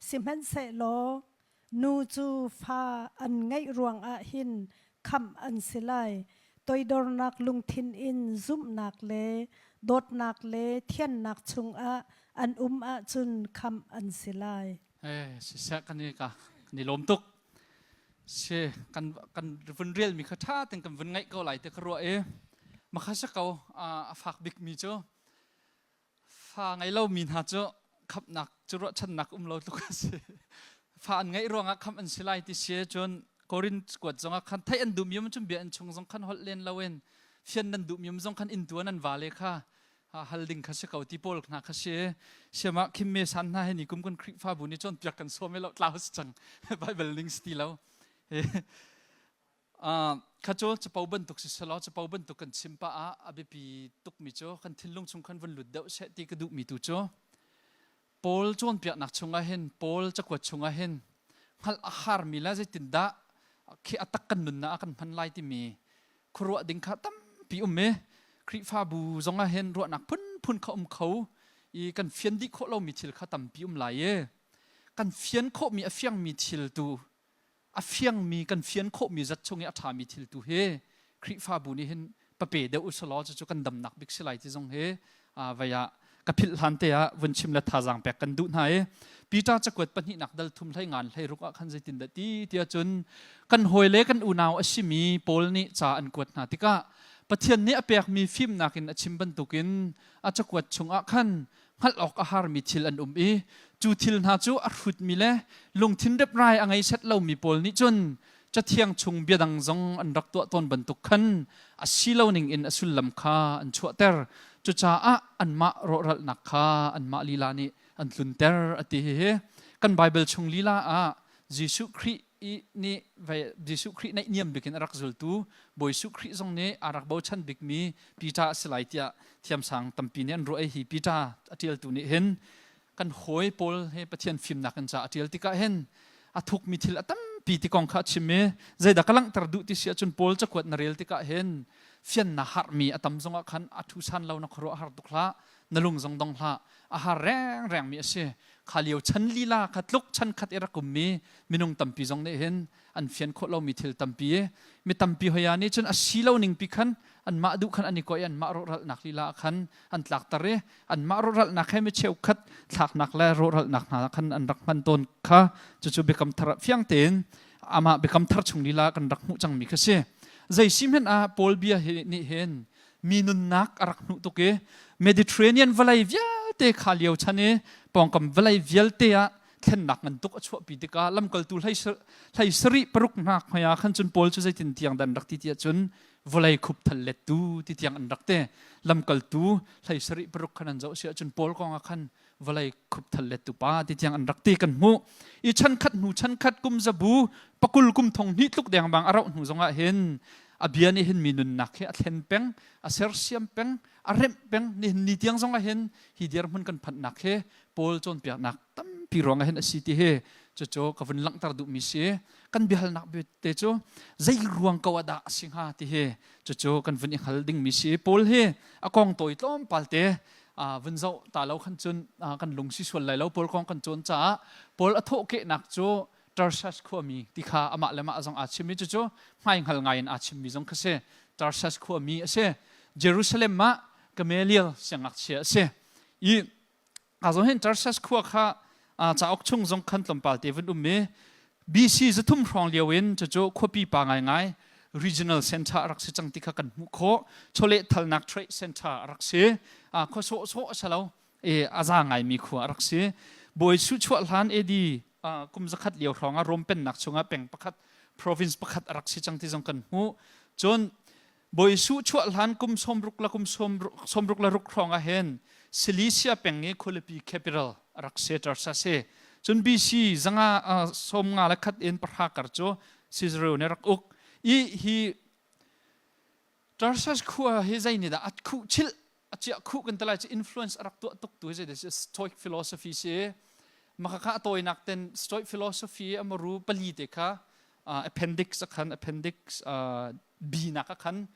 Sihmanhsehlaw Nu cu fa an ngeih ruangah hin khamh an si lai. Toidornak lungthin in zumhnak le dawtnak le thiannak chungah an um ahcun khamh an si lai. Eh, siseh kan i ka kan i lawm tuk. Si kan kan vun rial mi kha tha ten kan vun ngaih ko lai te ka ruah i makha se ko a fak bik mi cu Fa ngei lomi hna cu khamhnak cu ruahchannak um lo tluk a si. Fa an ngeih ruangah khamh an si lai ti si cun Korinth kuat zongah khan theih an duhmi um cun bia in chung zong khan holh len loin fian nan duhmi um zong khan inn tuan an vale kha hal ding kha si ko ti pawl hna kha si. Siamah khim me san hna he ni kum kan Khrihfabu nih cawnpiak kan sawm i lo tlau si cang. Bible ning si ti lo. Kha cu capo bantuk si selaw capo bantuk kan chim pah ah a biapi tukmi cu kan thinlung chung khan vun lut deuh seh ti ka duhmi tu cu Paul cawnpiaknak chungah hin Paul cakuat chungah hin hngalh a harmi le zeitindah khi a tak kan nunnak ah kan hman lai timi khuaruah ding kha tampi um i Khrihfabu zongah hin ruahnak phunphun kha um kho. I kan fian dih khawh lomi thil kha tampi um lai i kan fian khawhmi a fiangmi thil tu a fiangmi kan fian khawhmi zat chung i a ṭhami thil tu hi Khrihfabu nih hin pape deuh usalaw cucu kan damnak bik si lai ti zong hi vei ah ka philh hlan te ah vun chim le thazaang pek kan duh hna i Peter cakuat pahnihnak dal thum hlei ngan hlei ruk ah khan zeitin dah ti tiah cun kan hawi le kan unau a simi Paul nih ca an kuat hna tikah Pathian nih a pekmi fimnak in a chim bantukin a cakuat chungah khan hngalh awk a harmi thil an um i cu thil hna cu a hrutmi le lungthin reprai a ngei set lomi pawl nih cun Cathiang chung biadang zong an rak tuah tawn bantuk khan a si lo ning in a sullam kha an chuahter. Cucaah anmah rawhralhnak kha anmah lila nih an tlunter a ti. Hihi kan Baibal chung lila ah Jesuh Khrih nih Jesuh Khrih naihniam bik in a rak zultu Bawi Jesuh Khrih zong nih aa rak bochan bikmi Peter a si lai tiah thiamsang tampi nih an ruah i hi Peter a ṭialtu nih hin kan hawi pawl he Pathian fimnak in ca a ṭial tikah hin a thukmi thil a tampi ti kong kha a chim i zeidah ka langhter duh ti si ahcun Paul cakuat na rel tikah hin fianna harmi a tam zongah khan a thu san lo na khuaruah har tuk hlah, na lung zong dong hlah. A har rengreng mi a si. Kha lio chan lila kha tluk chan khat i rak ummi minung tampi zong nih hin an fian khawh lomi thil tampi mi tampi hoya nih cun a si lo ning pi khan anmah duh khan an i koi, anmah rawhralhnak lila ah khan an tlakter i anmah rawhralhnak he mi cheukhat thlaknak le rawhralhnak hna khan an rak hman tawn kha cucu Biakam Thar ah fiang tein amah Biakam Thar chung lila kan rak hmuh cangmi kha si. Zei si hmanh ah Paul bia hi nih hin mi nunnak a rak hnuh tuk i Mediterranean vawlei vialte kha lio chan i pawngkam vawlei vialte ah thlennak ngan tuk a chuahpi tikah lamkaltu hlei sarih paruk hna hmai ah khan cun Paul cu zeitin tiang dan rak ti tiah cun vawlei khup thal lettu ti tiang an rak te. Lamkaltu hlei sarih paruk khan an zoh si ahcun Paul kong ah khan vawlei khup thal lettu pa ti tiang an rak ti kan hmuh i chan khat hnu chan khat kum zabu pakul kum thong hnih tluk deng bang a rauh hnu zongah hin a bia nih hin mi nunnak hi a thlen peng, a sersiam peng, a remh peng. Nihin ni tiang zongah hin hi dirhmun kan phanhnak hi Paul cawnpiaknak tampi ruangah hin a si ti hi cucu ka vun langhter duhmi si. Kan biahalnak te cu zei ruang ko ah dah a si hnga ti hi cucu kan vun i hngal dingmi si. Paul hi a kong tawi tlawmpal te vun zoh ta lo khan cun kan lung si sual lai lo. Paul kong kan cawn caah Paul a thawhkehnak cu Tarsus khuami ti kha amah le mah zong aa chim i cucu hmaihngal ngai in aa chimmi zong kha si. Tarsus khuami a si. Jerusalem ah Gamaliel siangngakchia a si i Azon hin Tarsus khua kha cauk chung zong khan tlawmpal te vun um i BC 300 hrawng lio in cucu khuapi pa ngaingai regional center a rak si cang ti kha kan hmuh khawh. Chawleh thalnak trade center a rak si. Khua sawhsawh a si lo e a za ngaimi khua a rak si. Bawi Su chuah hlan AD kum zakhat lio hrawng ah Rom pennak chungah peng pakhat, province pakhat a rak si cang ti zong kan hmuh. Cun Bawi Jesuh chuah hlan kum 60 le kum 66 hrawng ah hin Cilicia peng i khualipi capital a rak si, Tarsus si. Cun BC zanga 51 in pahra kar cu Caesarea nih rak uk. I hi Tarsus khua hi zei nih dah a khuh chilh, a chiah khuh kan ti lai cu, influence a rak tuah tuk tu hi zei dah Stoic philosophy si. Maka kha a tawinak ten Stoic philosophy a maru pali te kha appendix a khan, appendix B nak ah khan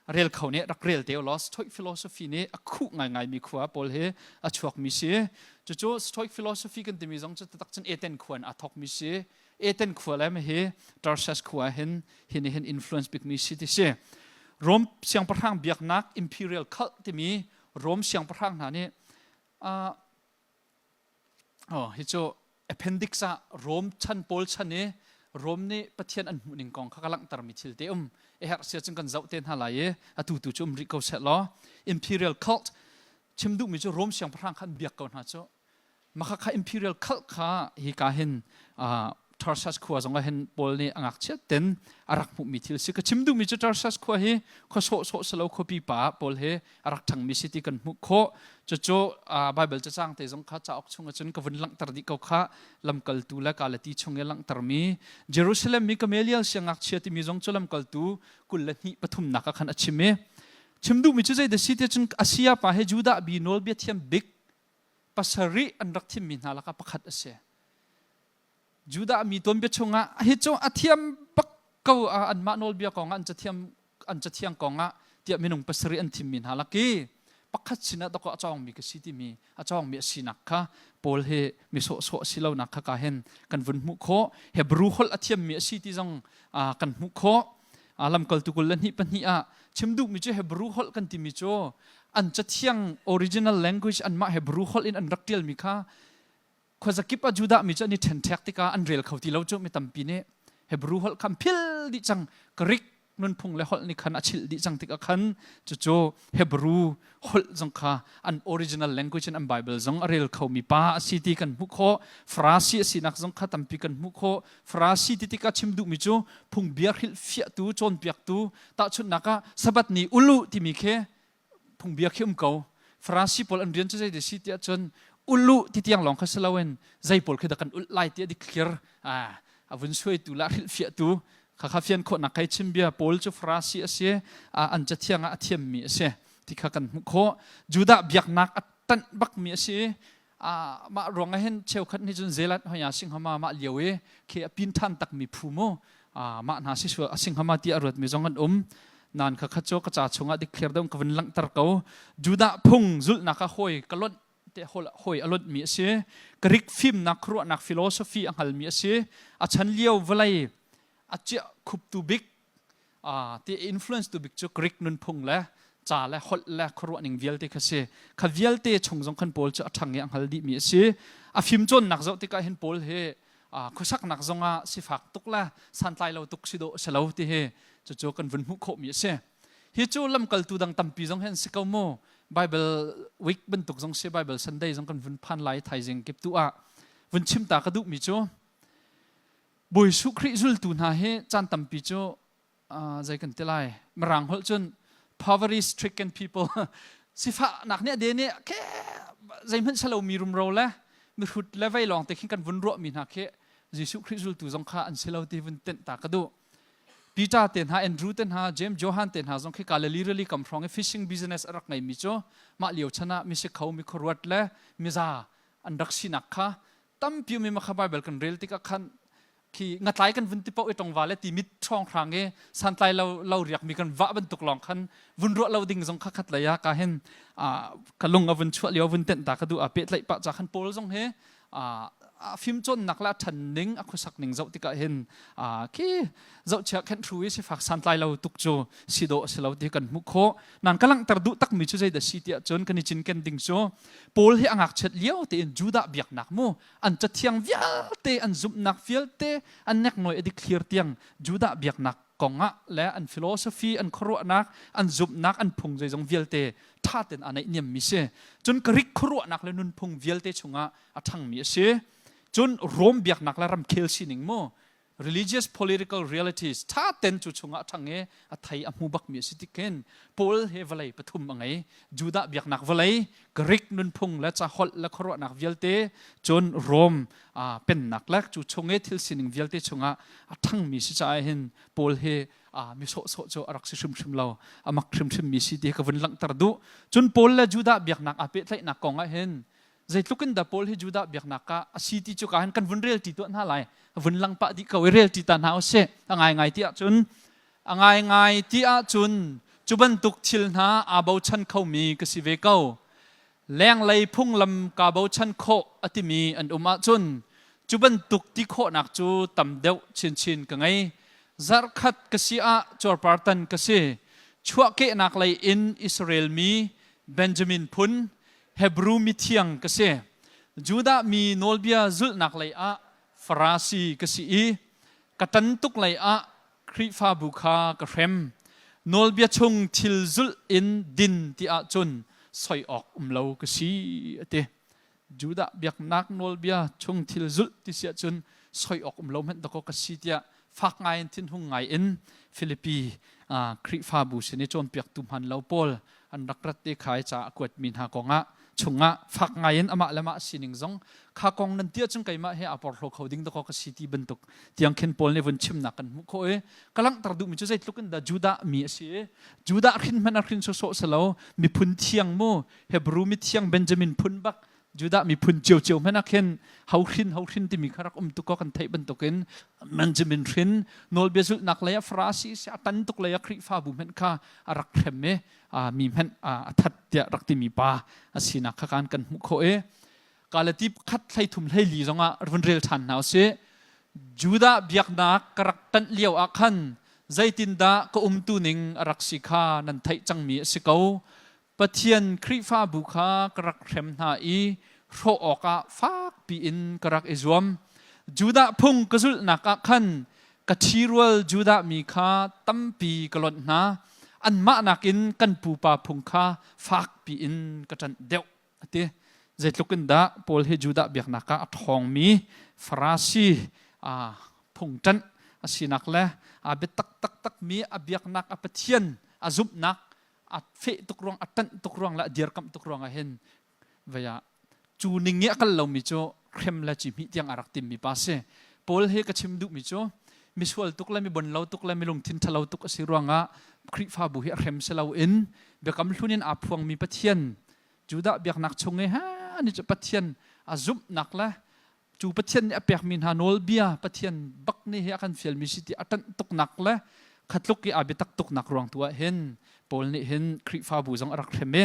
rel kho nih rak rel te law. Stoic philosophy nih a khuh ngaingai mi khua pawl hi a chuak mi si. Cucu Stoic philosophy kan timi zong cu taktak cun Athens khua in aa thawk mi si. Athens khua le hi Tarsus khua hin hin hin influence bik mi si ti si. Rome siangpahrang biaknak imperial cult timi Rome siangpahrang hna nih Oh, hi cu appendix ah Rom chan, Paul chan i Rom nih Pathian an hmuh ning kong kha ka langhtermi thil te um. A herh sia cun kan zoh te hna lai i atu tu cu um rih ko seh law. Imperial cult chim duhmi cu Rom siangpahrang kha an biak ko hna cu. Maka kha imperial cult kha hi ka hin Tarsus khua zong ah hin Paul nih a ngakchiat ten a rak hmuhmi thil si. Ka chim duhmi cu Tarsus khua hi khua sawhsawh si lo, khuapi pa Paul he a rak ṭhangmi si ti kan hmuh khawh. Cucu Baibal cacang te zong kha cauk chung ahcun ka vun langhter dih ko kha, lamkaltu le Galati chung i langhtermi Jerusalem mi Gamaliel siangngakchia timi zong cu lamkaltu 22 pathumnak ah khan a chim i chim duhmi cu zeidah si ti cun a sayapa he Judah bi nawlbia thiam bik pasarih an rak thimmi hna lakah pakhat a si. Judah mi tuanbia chungah hi cu a thiam bak ko, anmah nawlbia kong ah, an cathiam an cathiang kong ah tiah minung pasarih an thimmi hna lak i Pakhat sinah dawkaw a cawngmi ka si timi a cawngmi a sinak kha Paul hi mi sawhsawh a si lonak kha ka hin kan vun hmuh khawh. Hebrew holh a thiammi a si ti zong kan hmuh khawh. Lamkaltu 22 ah chim duhmi cu Hebrew holh kan timi cu an cathiang original language anmah Hebrew holh in an rak ṭialmi kha khuazakip ah Judah mi cu an i ṭhenṭhek tikah an rel kho ti lo cu. Mi tampi nih Hebrew holh kha an phil dih cang. Greek nunphung le holh nih khan a chilh dih cang tikah khan cucu Hebrew holh zong kha an original language in an Bible zong a rel khomi pa a si ti kan hmuh khawh. Farasi a sinak zong kha tampi kan hmuh khawh. Farasi ti tikah chim duhmi cu phungbia hrilhfiahtu, cawnpiaktu. Tahchunhnak ah Sabbath ni ulu timi khi phungbia khi um ko. Farasi pawl an rian cu zei si tiah cun ulu ti tiang lawng kha si loin zei pawl khi dah kan ulh lai ti a dikthlir a vun suaitu la hrilhfiahtu kha kha fian khawhnak kai chim bia. Paul cu Farasi a si, an cathiang ah a thiammi a si ti kha kan hmuh khawh. Judah biaknak a tanh bakmi a si. Mah ruang ah hin cheukhat nih cun zelat hoya singhama mah lio i khi a pin than takmi phu mu mah hna si sual singhama ti a ruatmi zong an um nan kha kha cu ka ca chungah dikthlir deuh ka vun langhter ko. Judah phung zulhnak ah hawi ka lonh te hawi a lonhmi a si. Greek fimnak, khuaruahnak, philosophy a hngalmi a si. A chan lio vawlei a chiah khuptu bik ti influence tu bik cu Greek nunphung le ca le holh le khuaruah ning vialte kha si. Kha vialte chung zong khan Paul cu a ṭhang i a hngal dihmi a si. A fim cawnnak zoh tikah hin Paul hi khuasaknak zongah sifak tuk le santlai lo tuk si dawh si lo ti hi cucu kan vun hmuh khawhmi a si. Hi cu lamkaltu dang tampi zong hin si ko mu. Bible week bantuk zong si, Bible Sunday zong kan vun phan lai thaizing kip tu ah. Vun chim ta ka duhmi cu Bawi Jesuh Khrih zultu hna hi caan tampi cu zei kan ti lai, Mirang holh cun poverty stricken people, sifahnak nih a den i ke zeihmanh salomi rumro le mihrut le vei lawng te khin kan vun ruahmi hna khi Jesuh Khrih zultu zong kha an si lo ti vun tenh ta ka duh. Peter te hna, Andrew te hna, James, Johan te hna zong khi Galilee rili kam hrawng i fishing business a rak ngeimi cu mah lio chan ah misikho, mikhuaruat le miza an rak sinak kha tampi umi makha Bible kan rel tikah khan khi ngatlai kan vun ti paoh i tongva le ti mit ṭhawng hrang i santlai lo lo riak mi kan vah bantuk lawng khan vun ruah lo ding zong kha khat lei ah ka hin ka lung a vun chuah lio vun tenh ta ka duh. A pehtlaih pah ca khan Paul zong hi a fim cawnnak le a ṭhan ning, a khuasak ning zoh tikah hin khi zohchia khenh hru i sifak santlai lo tuk cu si dawh a si lo ti kan hmuh khawh. Nan ka langhter duh takmi cu zeidah si tiah cun kan i cinken ding cu Paul hi a ngakchiat lio tein Judah biaknak mu, an cathiang vialte, an zumhnak vialte, an neknawi a dikthlir tiang Judah biaknak kongah le an philosophy, an khuaruahnak, an zumhnak, an phung zeizong vialte ṭha tein aa naihniammi si. Cun Greek khuaruahnak le nunphung vialte chungah a ṭhangmi a si. Cun Rome biaknak le ramkhel sining mu, religious political realities ṭha ten cu chungah a ṭhang i a thei a hmu bakmi a si tik khin Paul he vawlei pathum a ngei: Judah biaknak vawlei, Greek nunphung le caholh le khuaruahnak vialte, cun Rome pennak le cu chung i thil sining vialte chungah a ṭhangmi si caah hin Paul hi mi sawhsawh cu a rak si hrimhrim lo, a mak hrimhrimmi si ti ka vun langhter duh. Cun Paul le Judah biaknak aa pehtlaihnak kong ah hin zeitluk in dah Paul hi Judah biaknak ah a si ti cu ka hin kan vun rel ti tuah hna lai. Vun lang pah dih ko i rel ti ta hna usih. A ngaingai ti ahcun, a ngaingai ti ahcun cu bantuk thil hna aa bochan khomi ka si ve ko. Lenglei phunglam kaa bochan khawh a timi an um ahcun cu bantuk ti khawhnak cu tam deuh chinchin ka ngei. Zarhkhat ka si ah cuarpartan ka si. Chuahkehnak lei in Israel mi, Benjamin phun, Hebru mithiang ka si. Judah mi nawlbia zulhnak lei ah Farasi ka si i ka ṭan tuk lei ah Khrihfabu kha ka hrem. Nawlbia chung thil zulh in din ti ahcun soi awk um lo ka si a ti. Judah biaknak nawlbia chung thil zulh ti si ahcun soi awk um lo hmanh dakaw ka si tiah fak ngai in, thinhung ngai in Filipi Khrihfabu sin i cawnpiaktu hman lo pawl an rak rat te kha i ca a kuatmi hna kongah chungah fak ngai in amah le mah sining zong kha kong nan ti ahcun keimah he aa porhlaw kho ding dakaw ka si ti bantuk tiang khin Paul nih vun chimnak kan hmuh khawh i ka langhter duhmi cu zeitluk in dah Judah mi a si i Judah hrin hmanh a hrin sawsawh si lo, miphun thiang mu, Hebrew mithiang, Benjamin phun bak. Judah miphun ciocio hmanh ah khin hohrin hohrin timi kha rak um tuk ko kan theih bantukin Benjamin hrin nawlbia zulhnak lei ah Farasi si a tan tuk lei ah Khrihfabu hmanh kha a rak hrem i mi hmanh a that tiah rak timi pa a sinak kha kan kan hmuh khawh i Galati pakhat 13 14 zongah vun rel ṭhan hna usih. Judah biaknak ka rak ṭanh lio ah khan zeitindah ka umtu ning a rak si kha nan theih cangmi a si ko. Pathian Khrihfabu kha ka rak hrem hna i hrawh awkah fakpi in ka rak i zuam. Judah phung ka zulhnak ah khan ka ṭhirual Judah mi kha tampi ka lonh hna. Anmah nakin kan pupa phung kha fakpi in ka ṭanh deuh. A ti. Zeitluk in dah Paul hi Judah biaknak ah a ṭhawngmi Farasi phung ṭanh a sinak le a biatak taktakmi a biaknak a Pathian a zumhnak a feh tuk ruang a ṭanh tuk ruang le a dirkamh tuk ruang ah hin vei ah cu ning i a kal lomi cu hrem le ci hmih tiang a rak timmi pa si. Paul hi ka chim duhmi cu misual tuk le mi bon lo tuk le mi lungthin ṭhalo tuk a si ruangah Khrihfabu hi a hrem si loin biakam hlun in aa phuangmi Pathian Judah biaknak chung i ha ni cu Pathian a zumhnak le cu Pathian nih a pekmi hna nawlbia Pathian bak nih hi a kan fialmi si ti a ṭanh tuknak le khatluk i aa biatak tuknak ruang tu ah hin Paul nih hin Khrihfabu zong a rak hrem i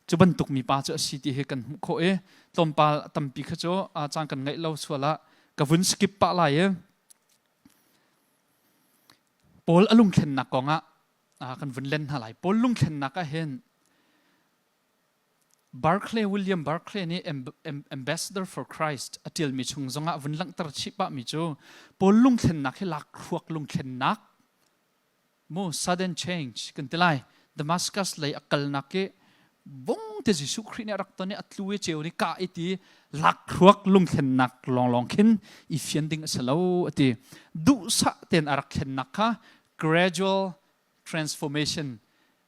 cu bantuk mi pa cu a si ti hi kan hmuh khawh i tlawmpal tampi kha cu caan kan ngeih lo sual ah ka vun skip pah lai i Paul a lungthlennak kong ah kan vun len hna lai. Paul lungthlennak ah hin Barclay William Barclay nih Ambassador for Christ a ṭialmi chung zongah vun langhter chih pahmi cu Paul lungthlennak hi lakhruak lungthlennak mu sudden change kan ti lai Damascus lei a kalnak i bung te Jesuh Khrih nih a rak ton i a tlu i ceu nih kah i ti lakhruak lungthlennak lawnglawng khin i fian ding a si lo a ti duhsah tein a rak thlennak kha gradual transformation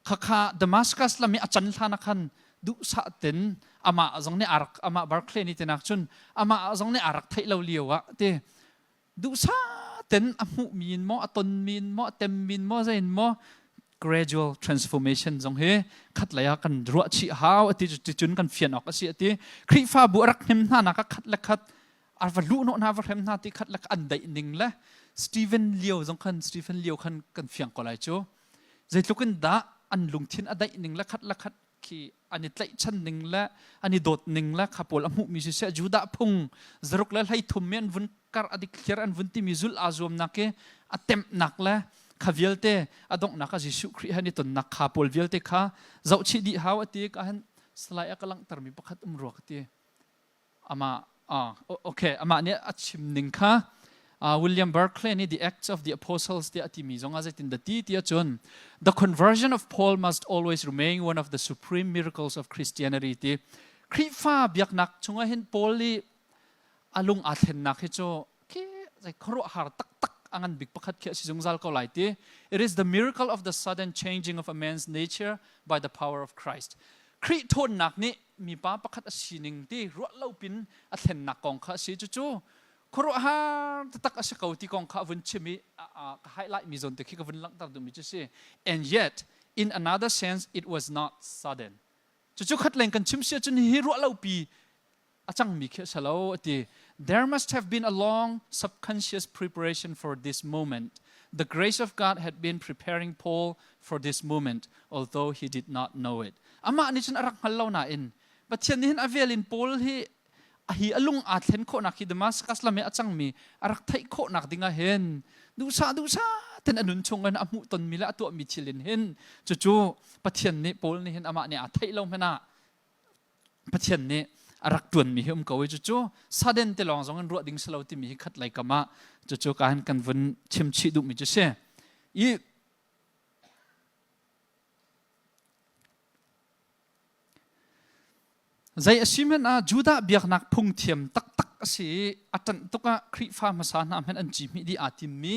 khakha Damascus lam i a can hlan ah khan duhsah ten amah zong nih arak amah Barclay nih tinak cun amah zong nih arak theih lo lio ah ti duhsah ten a hmuh mi in maw a ton mi in maw a tem mi in maw zei in maw gradual transformation zong hi khat lei ah kan ruah chih hau ati cun kan fian awk a si ati Khrihfabu a rak hnem hna nak ah khat le khat a va luh hnawh hna va hrem hna ti khat le an daih ning le Stephen Leo zong khan Stephen Leo khan kan fiang ko lai cu zeitluk in dah an lungthin a daih ning le khat le khat khi an i tlaihchan ning le an i dawt ning le kha pawl a hmuhmi siseh Judah phung zaruk le 13 mi an vun kar a dikthliar an vun timi zulh aa zuamnak i a temhnak le kha vialte a donghnak ah Jesuh Khrih han i tonnak kha pawl vialte kha zohchih dih hau a ti ka han salai a ka langhtermi pakhat um rua ka ti Amah okay amah nih a chim ning kha William Barclay nih The Acts of the Apostles tiah a timi zong ah zeitin dah ti tiah cun the conversion of Paul must always remain one of the supreme miracles of Christianity ti Khrihfa biaknak chungah hin Paul i a lung aa thlennak hi cu khi zei khuaruahhar taktak a ngan bik pakhat khi a si zungzal ko lai ti it is the miracle of the sudden changing of a man's nature by the power of Christ Khrih ṭhawnnak nih mipa pakhat a sining ti ruah lo pin a thlennak kong kha a si. Cucu khuaruahhar taktak a si ko ti kong kha a vun chim i ka highlight mi zawn te khi ka vun langhter duhmi cu si. And yet, in another sense, it was not sudden. Cucu khat leng kan chim si ahcun hihi ruah lo pi a cangmi khi a si lo a ti. There must have been a long subconscious preparation for this moment. The grace of God had been preparing Paul for this moment, although he did not know it. Amah nih cun a rak hngal lo nain Pathian nih hin a vel in Paul hi a hi a lung aa thlen khawhnak hi Damascus lam i a cangmi a rak theih khawhnak ding ah hin duhsah duhsah ten a nun chung in a hmuh tonmi le a tuahmi thil in hin cucu Pathian nih Paul nih hin amah nih aa theih lo hmanh ah Pathian nih a rak ṭuanmi hi um ko i cucu sudden te lawng zong in ruah ding si lo timi hi khat lei kam ah cucu ka han kan vun chim chih duhmi cu si. I zei a si hmanh ah Judah biaknak phungthiam taktak a si i a ṭanh tuk ah Khrihfa hmasa hna hmanh an ci hmih dih aa timmi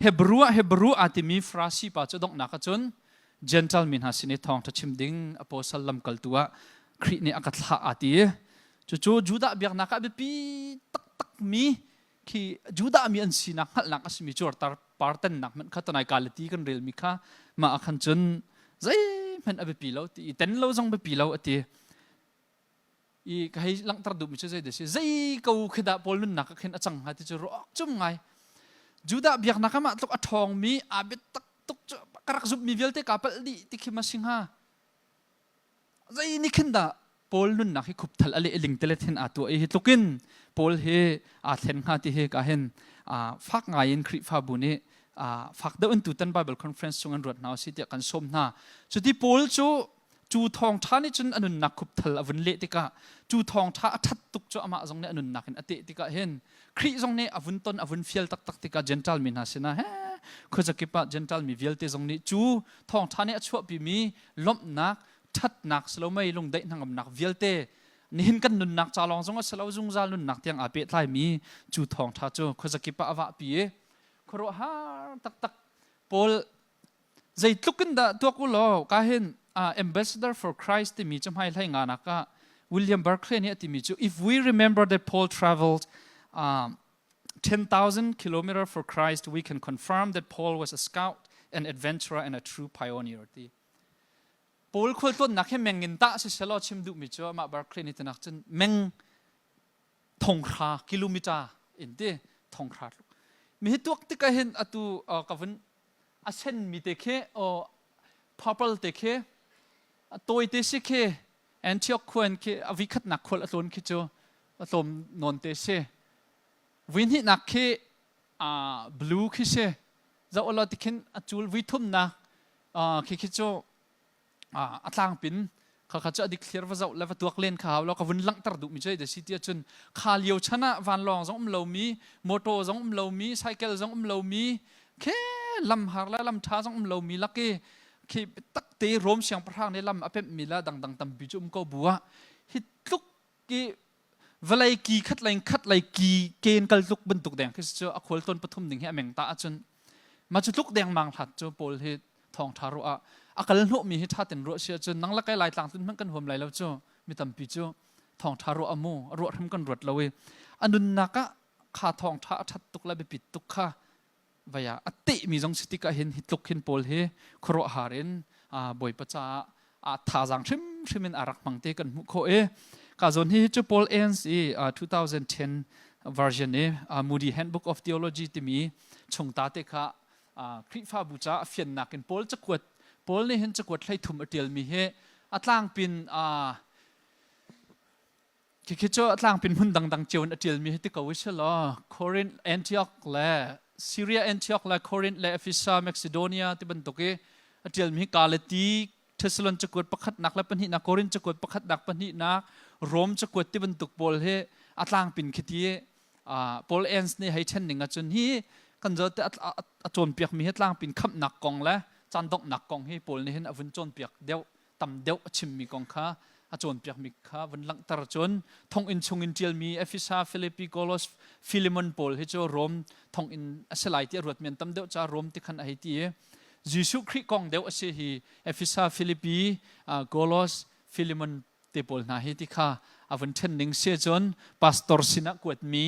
Hebrew ah Hebrew aa timi Farasi pa cu donghnak ahcun Gentile mi hna sin i thawngṭha chim ding apostle lamkaltu ah Khrih nih a ka thlah aa ti. Cucu Judah biaknak ah biapi taktakmi khi Judah mi an sinak hngalhnak a simi cuartar partennak hmanh kha tanai kalati kan relmi kha mah ah khan cun zeihmanh a biapi lo ti i ten lo zong biapi lo a ti. I ka hei langhter duhmi cu zei dah si zei ko khi dah Paul nunnak ah khin a cang hnga ti cu ruah cum ngai. Judah biaknak ah mah tluk a ṭhawngmi aa biatak tuk cu ka rak zumhmi vialte kaa palh dih ti khi ma si hnga. Zei nih khin dah Paul nunnak hi khupthal a leh ling telet hin aa tuah i hi tlukin Paul hi aa thlen hnga ti hi ka hin fak ngai in Khrihfabu nih fak deuh in tutan Bible conference chung an ruat hna usih tiah kan sawm hna. Cuti Paul cu cu thawngṭha nih cun a nunnak khupthal a vun leh tikah cu thawngṭha a ṭhat tuk cu amah zong nih a nunnak in a teh tikah hin Khrih zong nih a vun ton a vun fial taktak tikah Gentile mi hna sinah he khuazakip ah Gentile mi vialte zong nih cu thawngṭha nih a chuahpimi lawmhnak ṭhatnak silomei lungdaih hnangamnak vialte nihin kan nunnak ca lawng zong a si lo zungzal nunnak tiang aa pehtlaimi cu thawngṭha cu khuazakip ah a vahpi i khuaruahhar taktak Paul zeitluk in dah tuak u law ka hin ambassador for Christ timi cu hmai hlei nga nak ah William Barclay nih a timi cu if we remember that Paul traveled 10,000 kilometer for Christ we can confirm that Paul was a scout an adventurer and a true pioneer ti Paul khualtlawnnak hi meng in tah si selaw chim duhmi cu amah Barclay nih tinak cun meng thonghra kilometer in ti thonghra mi hi tuak tikah hin atu ka vun a sen mi te khi purple te khi tawi te si khi Antioch khuan khi a vi khatnak khual a tlawn khi cu a tlawm nawn te si vui hnihnak khi blue khi si zoh lo tikhin a cul vui thumnak khi khi cu a tlangpin khakha cu a dikthliar va zoh le va tuak len kha hau lo ka vun langhter duhmi cu da si ti ahcun kha lio chan ah vanlawng zong um lomi motor zong um lomi cycle zong um lomi khe lam har le lam tha zong um lomi lak i khi tak te Rom siangpahrang nih lam a pemhmi la dangdang tampi cu um ko bu ah hi tluk ki vawlei ki khat lei khat lei ki ken kal tluk bantuk deng khi cu a khual tawn pathum ding hi a meng ta ahcun ma cu tluk dengmang hlat cu Paul hi thawngṭha ruah ah a kal hnawhmi hi ṭha ten ruah si ahcun nang le kai lai tlang tlun hmanh kan huam lai lo cu mi tampi cu thawngṭha ruah a mu a ruah hrim kan ruat lo i a nunnak ah kha thawngṭha a ṭhat tuk le biapit tuk kha vaya a tehmi zong si tikah hin hi tluk hin Paul hi khuaruahhar in Bawipa caah a thazaang hrimhrim in a rak hmang te kan hmuh khawh i ka zawn hi cu Paul Enns i 2010 version i Moody Handbook of Theology timi chungta te kha Khrihfabu ca a fiannak in Paul cakuat Paul nih hin cakuat 13 a ṭialmi hi a tlangpin Khikhi cu a tlangpin hmun dangdang cio in a ṭialmi hi ti ko u law Corinth, Antioch le Syria Antioch le Corinth le Ephesus, Macedonia ti bantuk i a ṭialmi hi Galati, Thessalon cakuat pakhatnak le pahnihnak, Corinth cakuat pakhatnak pahnihnak, Rom cakuat ti bantuk pawl hi a tlangpin khi ti Paul Enns nih hei ṭhen ning ahcun hi kan zoh te a cawnpiakmi hi tlangpin khamhnak kong le caan donghnak kong hi Paul nih hin a vun cawnpiak deuh tam deuh a chimmi kong kha a cawnpiakmi kha vun langhter cun thonginn chungin ṭialmi Efesa, Philippi, Kolos, Philemon pawl hi cu Rom thonginn a si lai ti a ruatmi an tam deuh caah Rom ti khan a hei ti i Jesuh Khrih kong deuh a si hi Efesa, Philippi, Kolos, Philemon te pawl hna hi ti kha a vun ṭhen ning si cun pastor sinah kuatmi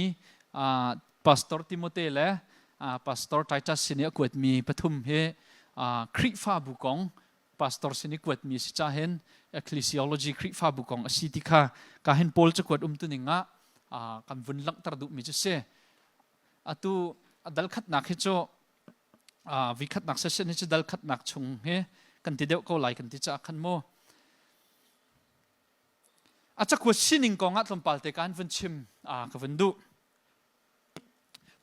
pastor Timote le pastor Titus sin i a kuatmi pathum hi Khrihfabu kong pastor sin i kuatmi si ca hin ecclesiology Khrihfabu kong a si ti kha ka hin Paul cakuat umtu ning ah kan vun langhter duhmi cu si. Atu dal khatnak hi cu vi khatnak session hi cu dal khatnak chung hi kan ti deuh ko lai kan ti caah khan mu. A cakuat sining kong ah tlawmpal te kan vun chim ka vun duh.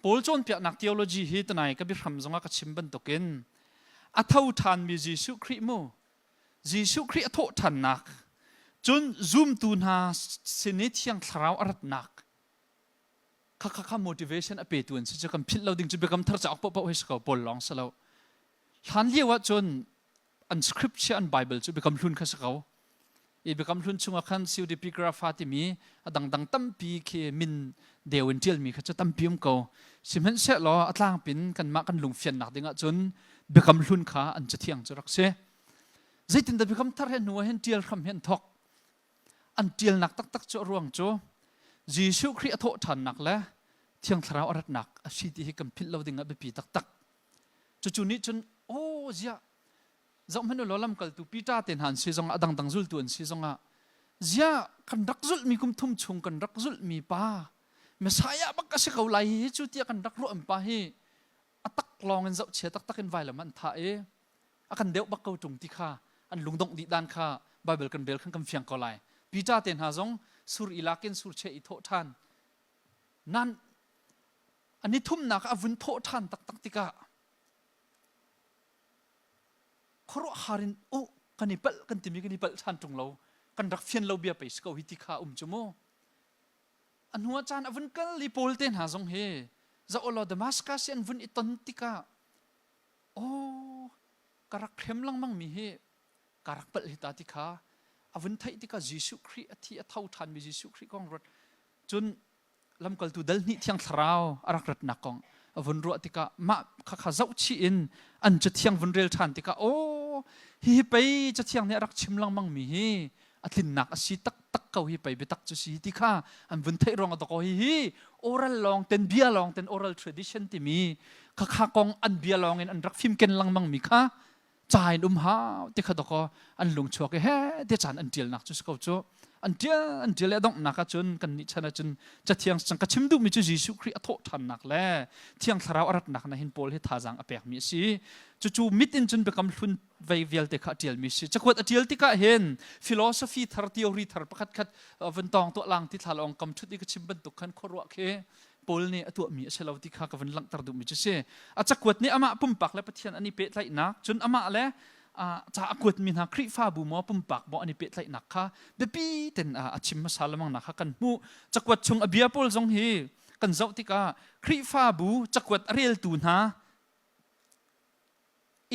Paul cawnpiaknak theology hi tanai ka biahram zongah ka chim bantukin a tho ṭhanmi Jesuh Khrih mu Jesuh Khrih a thawh ṭhannak cun zumtu hna sin i Thiang Thlarau a ratnak kha kha kha motivation a petu an si cu kan philh lo ding cu biakam thar cauk paohpaoh hi si ko Paul lawng si lo hlan lio ah cun an scripture an Bible cu Biakam Hlun kha si ko. I Biakam Hlun chungah khan pseudepigrapha timi a dangdang tampi khi min deu in ṭialmi kha cu tampi um ko. Sihmanhsehlaw a tlangpin kanmah kan lungfiannak dingah cun Biakam Hlun kha an cathiang cu rak si. Zeitindah Biakam Thar he hnu ah hin ṭial hram hi an thawk? An ṭialnak taktak cu a ruang cu Jesuh Khrih a thawh ṭhannak le Thiang Thlarau a ratnak a si ti hi kan philh lo ding ah biapi taktak. Cucu nih cun aw ziah zohhmanh u law lamkaltu Peter te hna an si zongah a dangdang zultu an si zongah. Ziah kan rak zulhmi kum thum chung kan rak zulhmi pa Messiah bak a si ko lai hi cu tiah kan rak ruah pa hi a tak lawng in zohchia taktak in vailam an thah i a kan deuh bak ko ṭung ti kha an lungdongh dih dan kha Bible kan rel khan kan fiang ko lai. Peter te hna zong sur i lak in sur cheh i thawh ṭhan. Nan an i thumnak a vun thawh ṭhan taktak tikah khuaruahhar in oh kan i palh kan timi kan i palh ṭhan ṭung lo kan rak fian lo bia pei si ko hi ti kha um cu mu. A hnu ah caan a vun kal i Paul te hna zong hi zoh law Damascus i an vun i ton tikah aw ka rak hrem lengmang mi hi ka rak palh hi ta ti kha a vun theih tikah Jesuh Khrih a thi a tho ṭhanmi Jesuh Khrih kong ruat cun lamkaltu dal hnih thiang thlarau a rak ratnak kong a vun ruah tikah mah khakha zohchih in an cathiang vun rel ṭhan tikah aw hihi pei cathiang nih a rak chim lengmang mi hi a tlinnak a si taktak ko hi pei biatak cu si ti kha an vun theih ruang ah hi hi oral lawng ten bia lawng ten oral tradition timi khakha kong an bia lawng in an rak fimken lengmang mi kha ca in um hau ti kha dakaw an lung chuak i he te caan an tialnak cu si ko cu an tial an tial le donghnak ahcun kan nih chan ahcun cathiang cang ka chim duhmi cu Jesuh Khrih a thawh ṭhannak le Thiang Thlarau a ratnak na hin Paul hi thazaang a pekmi a si cucu mit in cun biakam hlun vei vialte kha a ṭialmi si. Cakuat a ṭial tikah hin philosophy thar, theory thar pakhat khat vun tawng tuah lang ti thla lawng kam ṭhut i ka chim bantuk khan khuaruah khi Paul nih a tuahmi a si lo ti kha ka vun langhter duhmi cu si. A cakuat nih amah pumpak le Pathian an i pehtlaihnak, cun amah le ca a kuatmi hna Khrihfabu maw pumpak maw an i pehtlaihnak kha biapi ten a chim hmasa lengmang nak kha kan hmuh. Cakuat chung a bia pawl zong hi kan zoh tikah Khrihfabu cakuat a reltu hna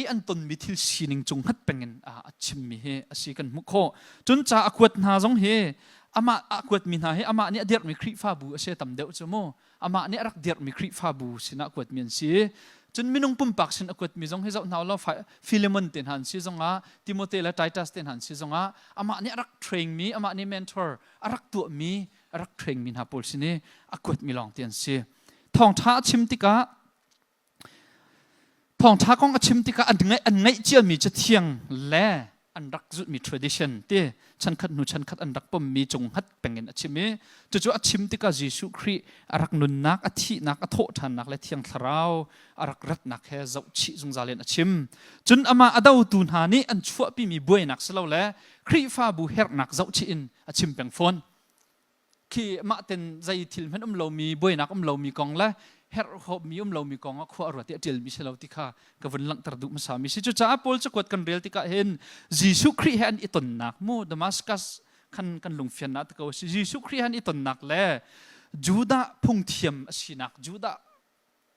i an tonmi thil sining cung hngat pengin a chimmi hi a si kan hmuh khawh. Cun ca a kuat hna zong hi amah a kuatmi hna hi amah nih a dirhmi Khrihfabu a si tam deuh cu mu. Amah nih a rak dirhmi Khrihfabu sinah kuatmi an si. Cun minung pumpak sin a kuatmi zong hi zoh hna law Philemon te hna an si zongah Timote le Titus te hna an si zongah amah nih a rak train mi amah nih mentor a rak tuahmi a rak train mi hna pawl sin i a kuatmi lawng te an si. Thawngṭha a chim tikah Thawngṭha kong a chim tikah an ngaih an ngaih ciami cathiang le an rak zulhmi tradition ti chankhat hnu chankhat an rak pommi cung hngat pengin a chim i cucu a chim tikah Jesuh Khrih a rak nunnak, a thihnak, a thawhṭhannak le Thiang Thlarau a rak ratnak he zohchih zungzal in a chim. Cun amah a dotu hna nih an chuahpimi buainak silole Khrihfabu herhnak zohchih in a chim peng fawn. Khi mah ten zei thil hmanh um lomi buainak um lomi kong le herhhawpmi um lomi kong ah khua a ruat i a ṭialmi si lo ti kha ka vun langhter duh hmasa mi si. Cucaah Paul cakuat kan rel tikah hin Jesuh Khrih he an i tonnak mu Damascus khan kan lungfiannak te ko si. Jesuh Khrih he an i tonnak le Judah phungthiam a sinak Judah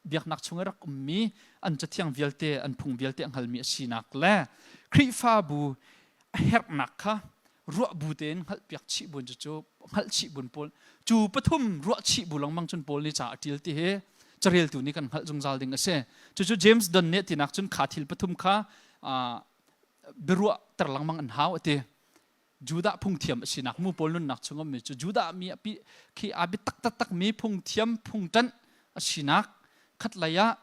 biaknak chung i rak ummi an cathiang vialte an phung vialte a hngalmi a sinak le Khrihfabu a herhnak kha ruah bu tein hngalhpiak chih bun cu hngalh chih bun pawl cu pathum ruah chih bu lengmang cun Paul nih ca a ṭial ti hi careltu nih kan hngalh zungzal ding a si. Cucu James Dunn nih tinak cun kha thil pathum kha biaruah ter lengmang an hau a ti. Judah phungthiam a sinak mu pawl nunnak chung ummi cu Judah mi api khi a biatak taktak mi phungthiam phungṭanh a sinak khatlei ah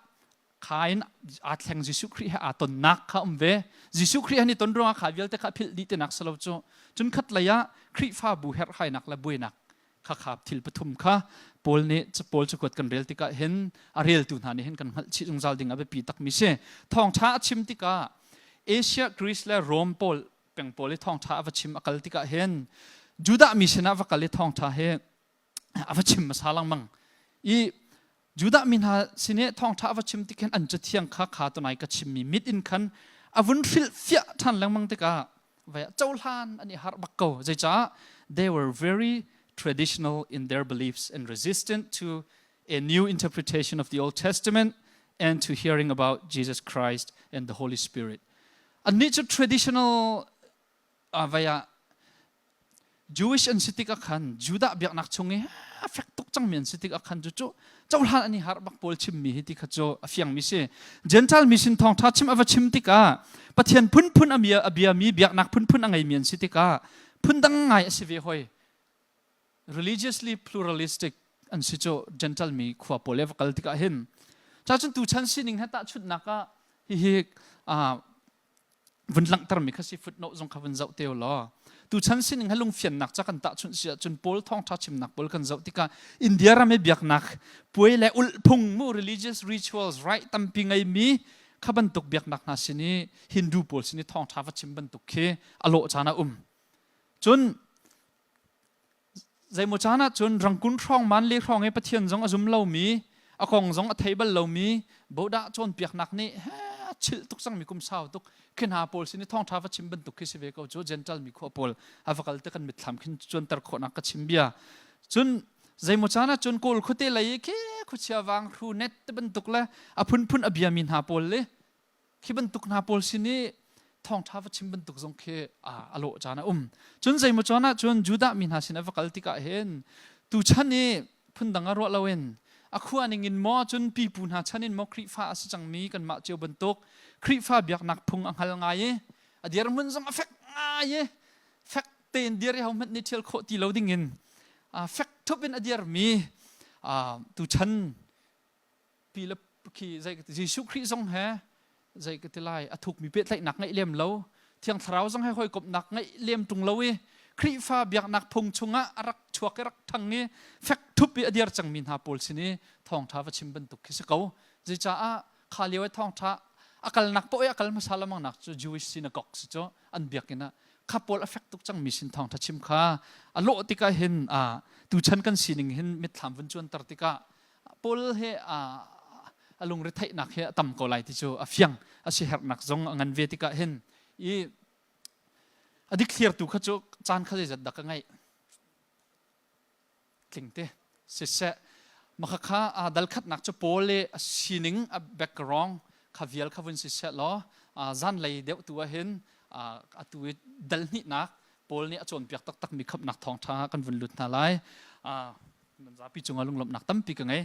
kha in aa thleng Jesuh Khrih he aa tonnak kha um ve. Jesuh Khrih he ni ton ruangah kha vialte kha philh dih tinak si lo cu. Cun khatlei ah Khrihfabu herhhainak le buainak kha kha thil pathum kha Paul nih Paul cakuat kan rel tikah hin a reltu hna nih hin kan hngalh chih zungzal ding a biapi takmi si. Thawngṭha a chim tikah Asia, Greece le Rome pawl peng pawl i thawngṭha a va chim a kal tikah hin Judah mi sinah va kal i thawngṭha hi a va chim hmasa lengmang i Judah mi hna sin i thawngṭha a va chim tik hin an cathiang kha kha tunai ka chimmi mit in khan a vun hrilh fiah ṭhan lengmang tikah vai cohlan an i harh bak ko. Zeicah they were very traditional in their beliefs and resistant to a new interpretation of the Old Testament and to hearing about Jesus Christ and the Holy Spirit. Annih cu traditional vai ah Jewish an si tikah khan Judah biaknak chung i a fek tuk cangmi an si tikah khan cu cohlan an i harh bak pawl chimmi hi ti kha cu a fiangmi si. Gentile mi sin thawngṭha chim a va chim tikah Pathian phunphun a biami biaknak phunphun a ngeimi an si tikah phundang ngai a si ve hoi. Religiously pluralistic an si cu Gentile mi khua pawl le va kal tikah hin. Cacun tuchan sining he tahchunhnak ah hihi vun langhtermi kha si footnote zong kha vun zoh te law. Tuchan sining he lungfiannak ca kan tahchunh si ahcun Paul thawngṭha chimnak pawl kan zoh tikah India ram i biaknak puai le ulhphung mu religious rituals right tampi ngeimi kha bantuk biaknak hna sin i Hindu pawl sin i thawngṭha va chim bantuk khi a lawh caan a um. Cun Zeimaw caan ah cun rangkun hrawng man le hrawng i Pathian zong a zum lomi, a kong zong a thei bal lomi, bodah cawnpiaknak nih he chilh tuk cangmi kum sau tuk khi hna pawl sin i thawngṭha va chim bantuk khi si ve ko cu Gentile mi khua pawl a va kal te kan mitthlam khin cuanter khawhnak ka chim bia. Cun zeimaw caan ah cun Kawl khuate lei i khi khuachia vang hru net te bantuk le a phunphun a biami hna pawl le khi bantuk hna pawl sin i thawngṭha va chim bantuk zong khi a lawh caan a um. Cun zeimaw caan ah cun Judah mi hna sin a va kal tikah hin tuchan i phundang ah ruah loin a khua ning in maw cun pipu hna chan in maw Khrihfa a si cangmi kanmah cio bantuk Khrihfa biaknak phung a hngal ngai i a dirhmun zong a fek ngai i fek tein dir i hohmanh nih ṭhial khawh ti lo dingin fek ṭhup in a dirmi tuchan pi le khi zei Jesuh Khrih zong he zei ka ti lai a thukmi pehtlaihnak ngeih lem lo Thiang Thlarau zong he hawikomhnak ngeih lem ṭung lo i Khrihfa biaknak phung chungah a rak chuak i rak ṭhang i fek ṭhup i a dir cangmi hna pawl sin i thawngṭha va chim bantuk khi si ko. Zecaah kha lio i thawngṭha a kalnak paoh i a kal hmasa lamangnak cu Jewish synagogue si cu an biakinn ah kha pawl a fek tuk cangmi sin thawngṭha chim kha a lawh tikah hin tuchan kan sining hin mitthlam vun cuanter tikah Paul he a lungretheihnak he a tam ko lai ti cu a fiang a si herhnak zong a ngan ve tikah hin i a dikthliartu kha cu caan kha zeizat dah ka ngaih tling te siseh maka kha a dal khatnak cu Paul le a sining a background kha vial kha vun siseh law zan lei deuh tu ah hin atu i dal hnihnak Paul nih a cawnpiak taktak mi khamhnak thawngṭha kan vun lut hna lai. Nan zapi cungah lunglawmhnak tampi ka ngei.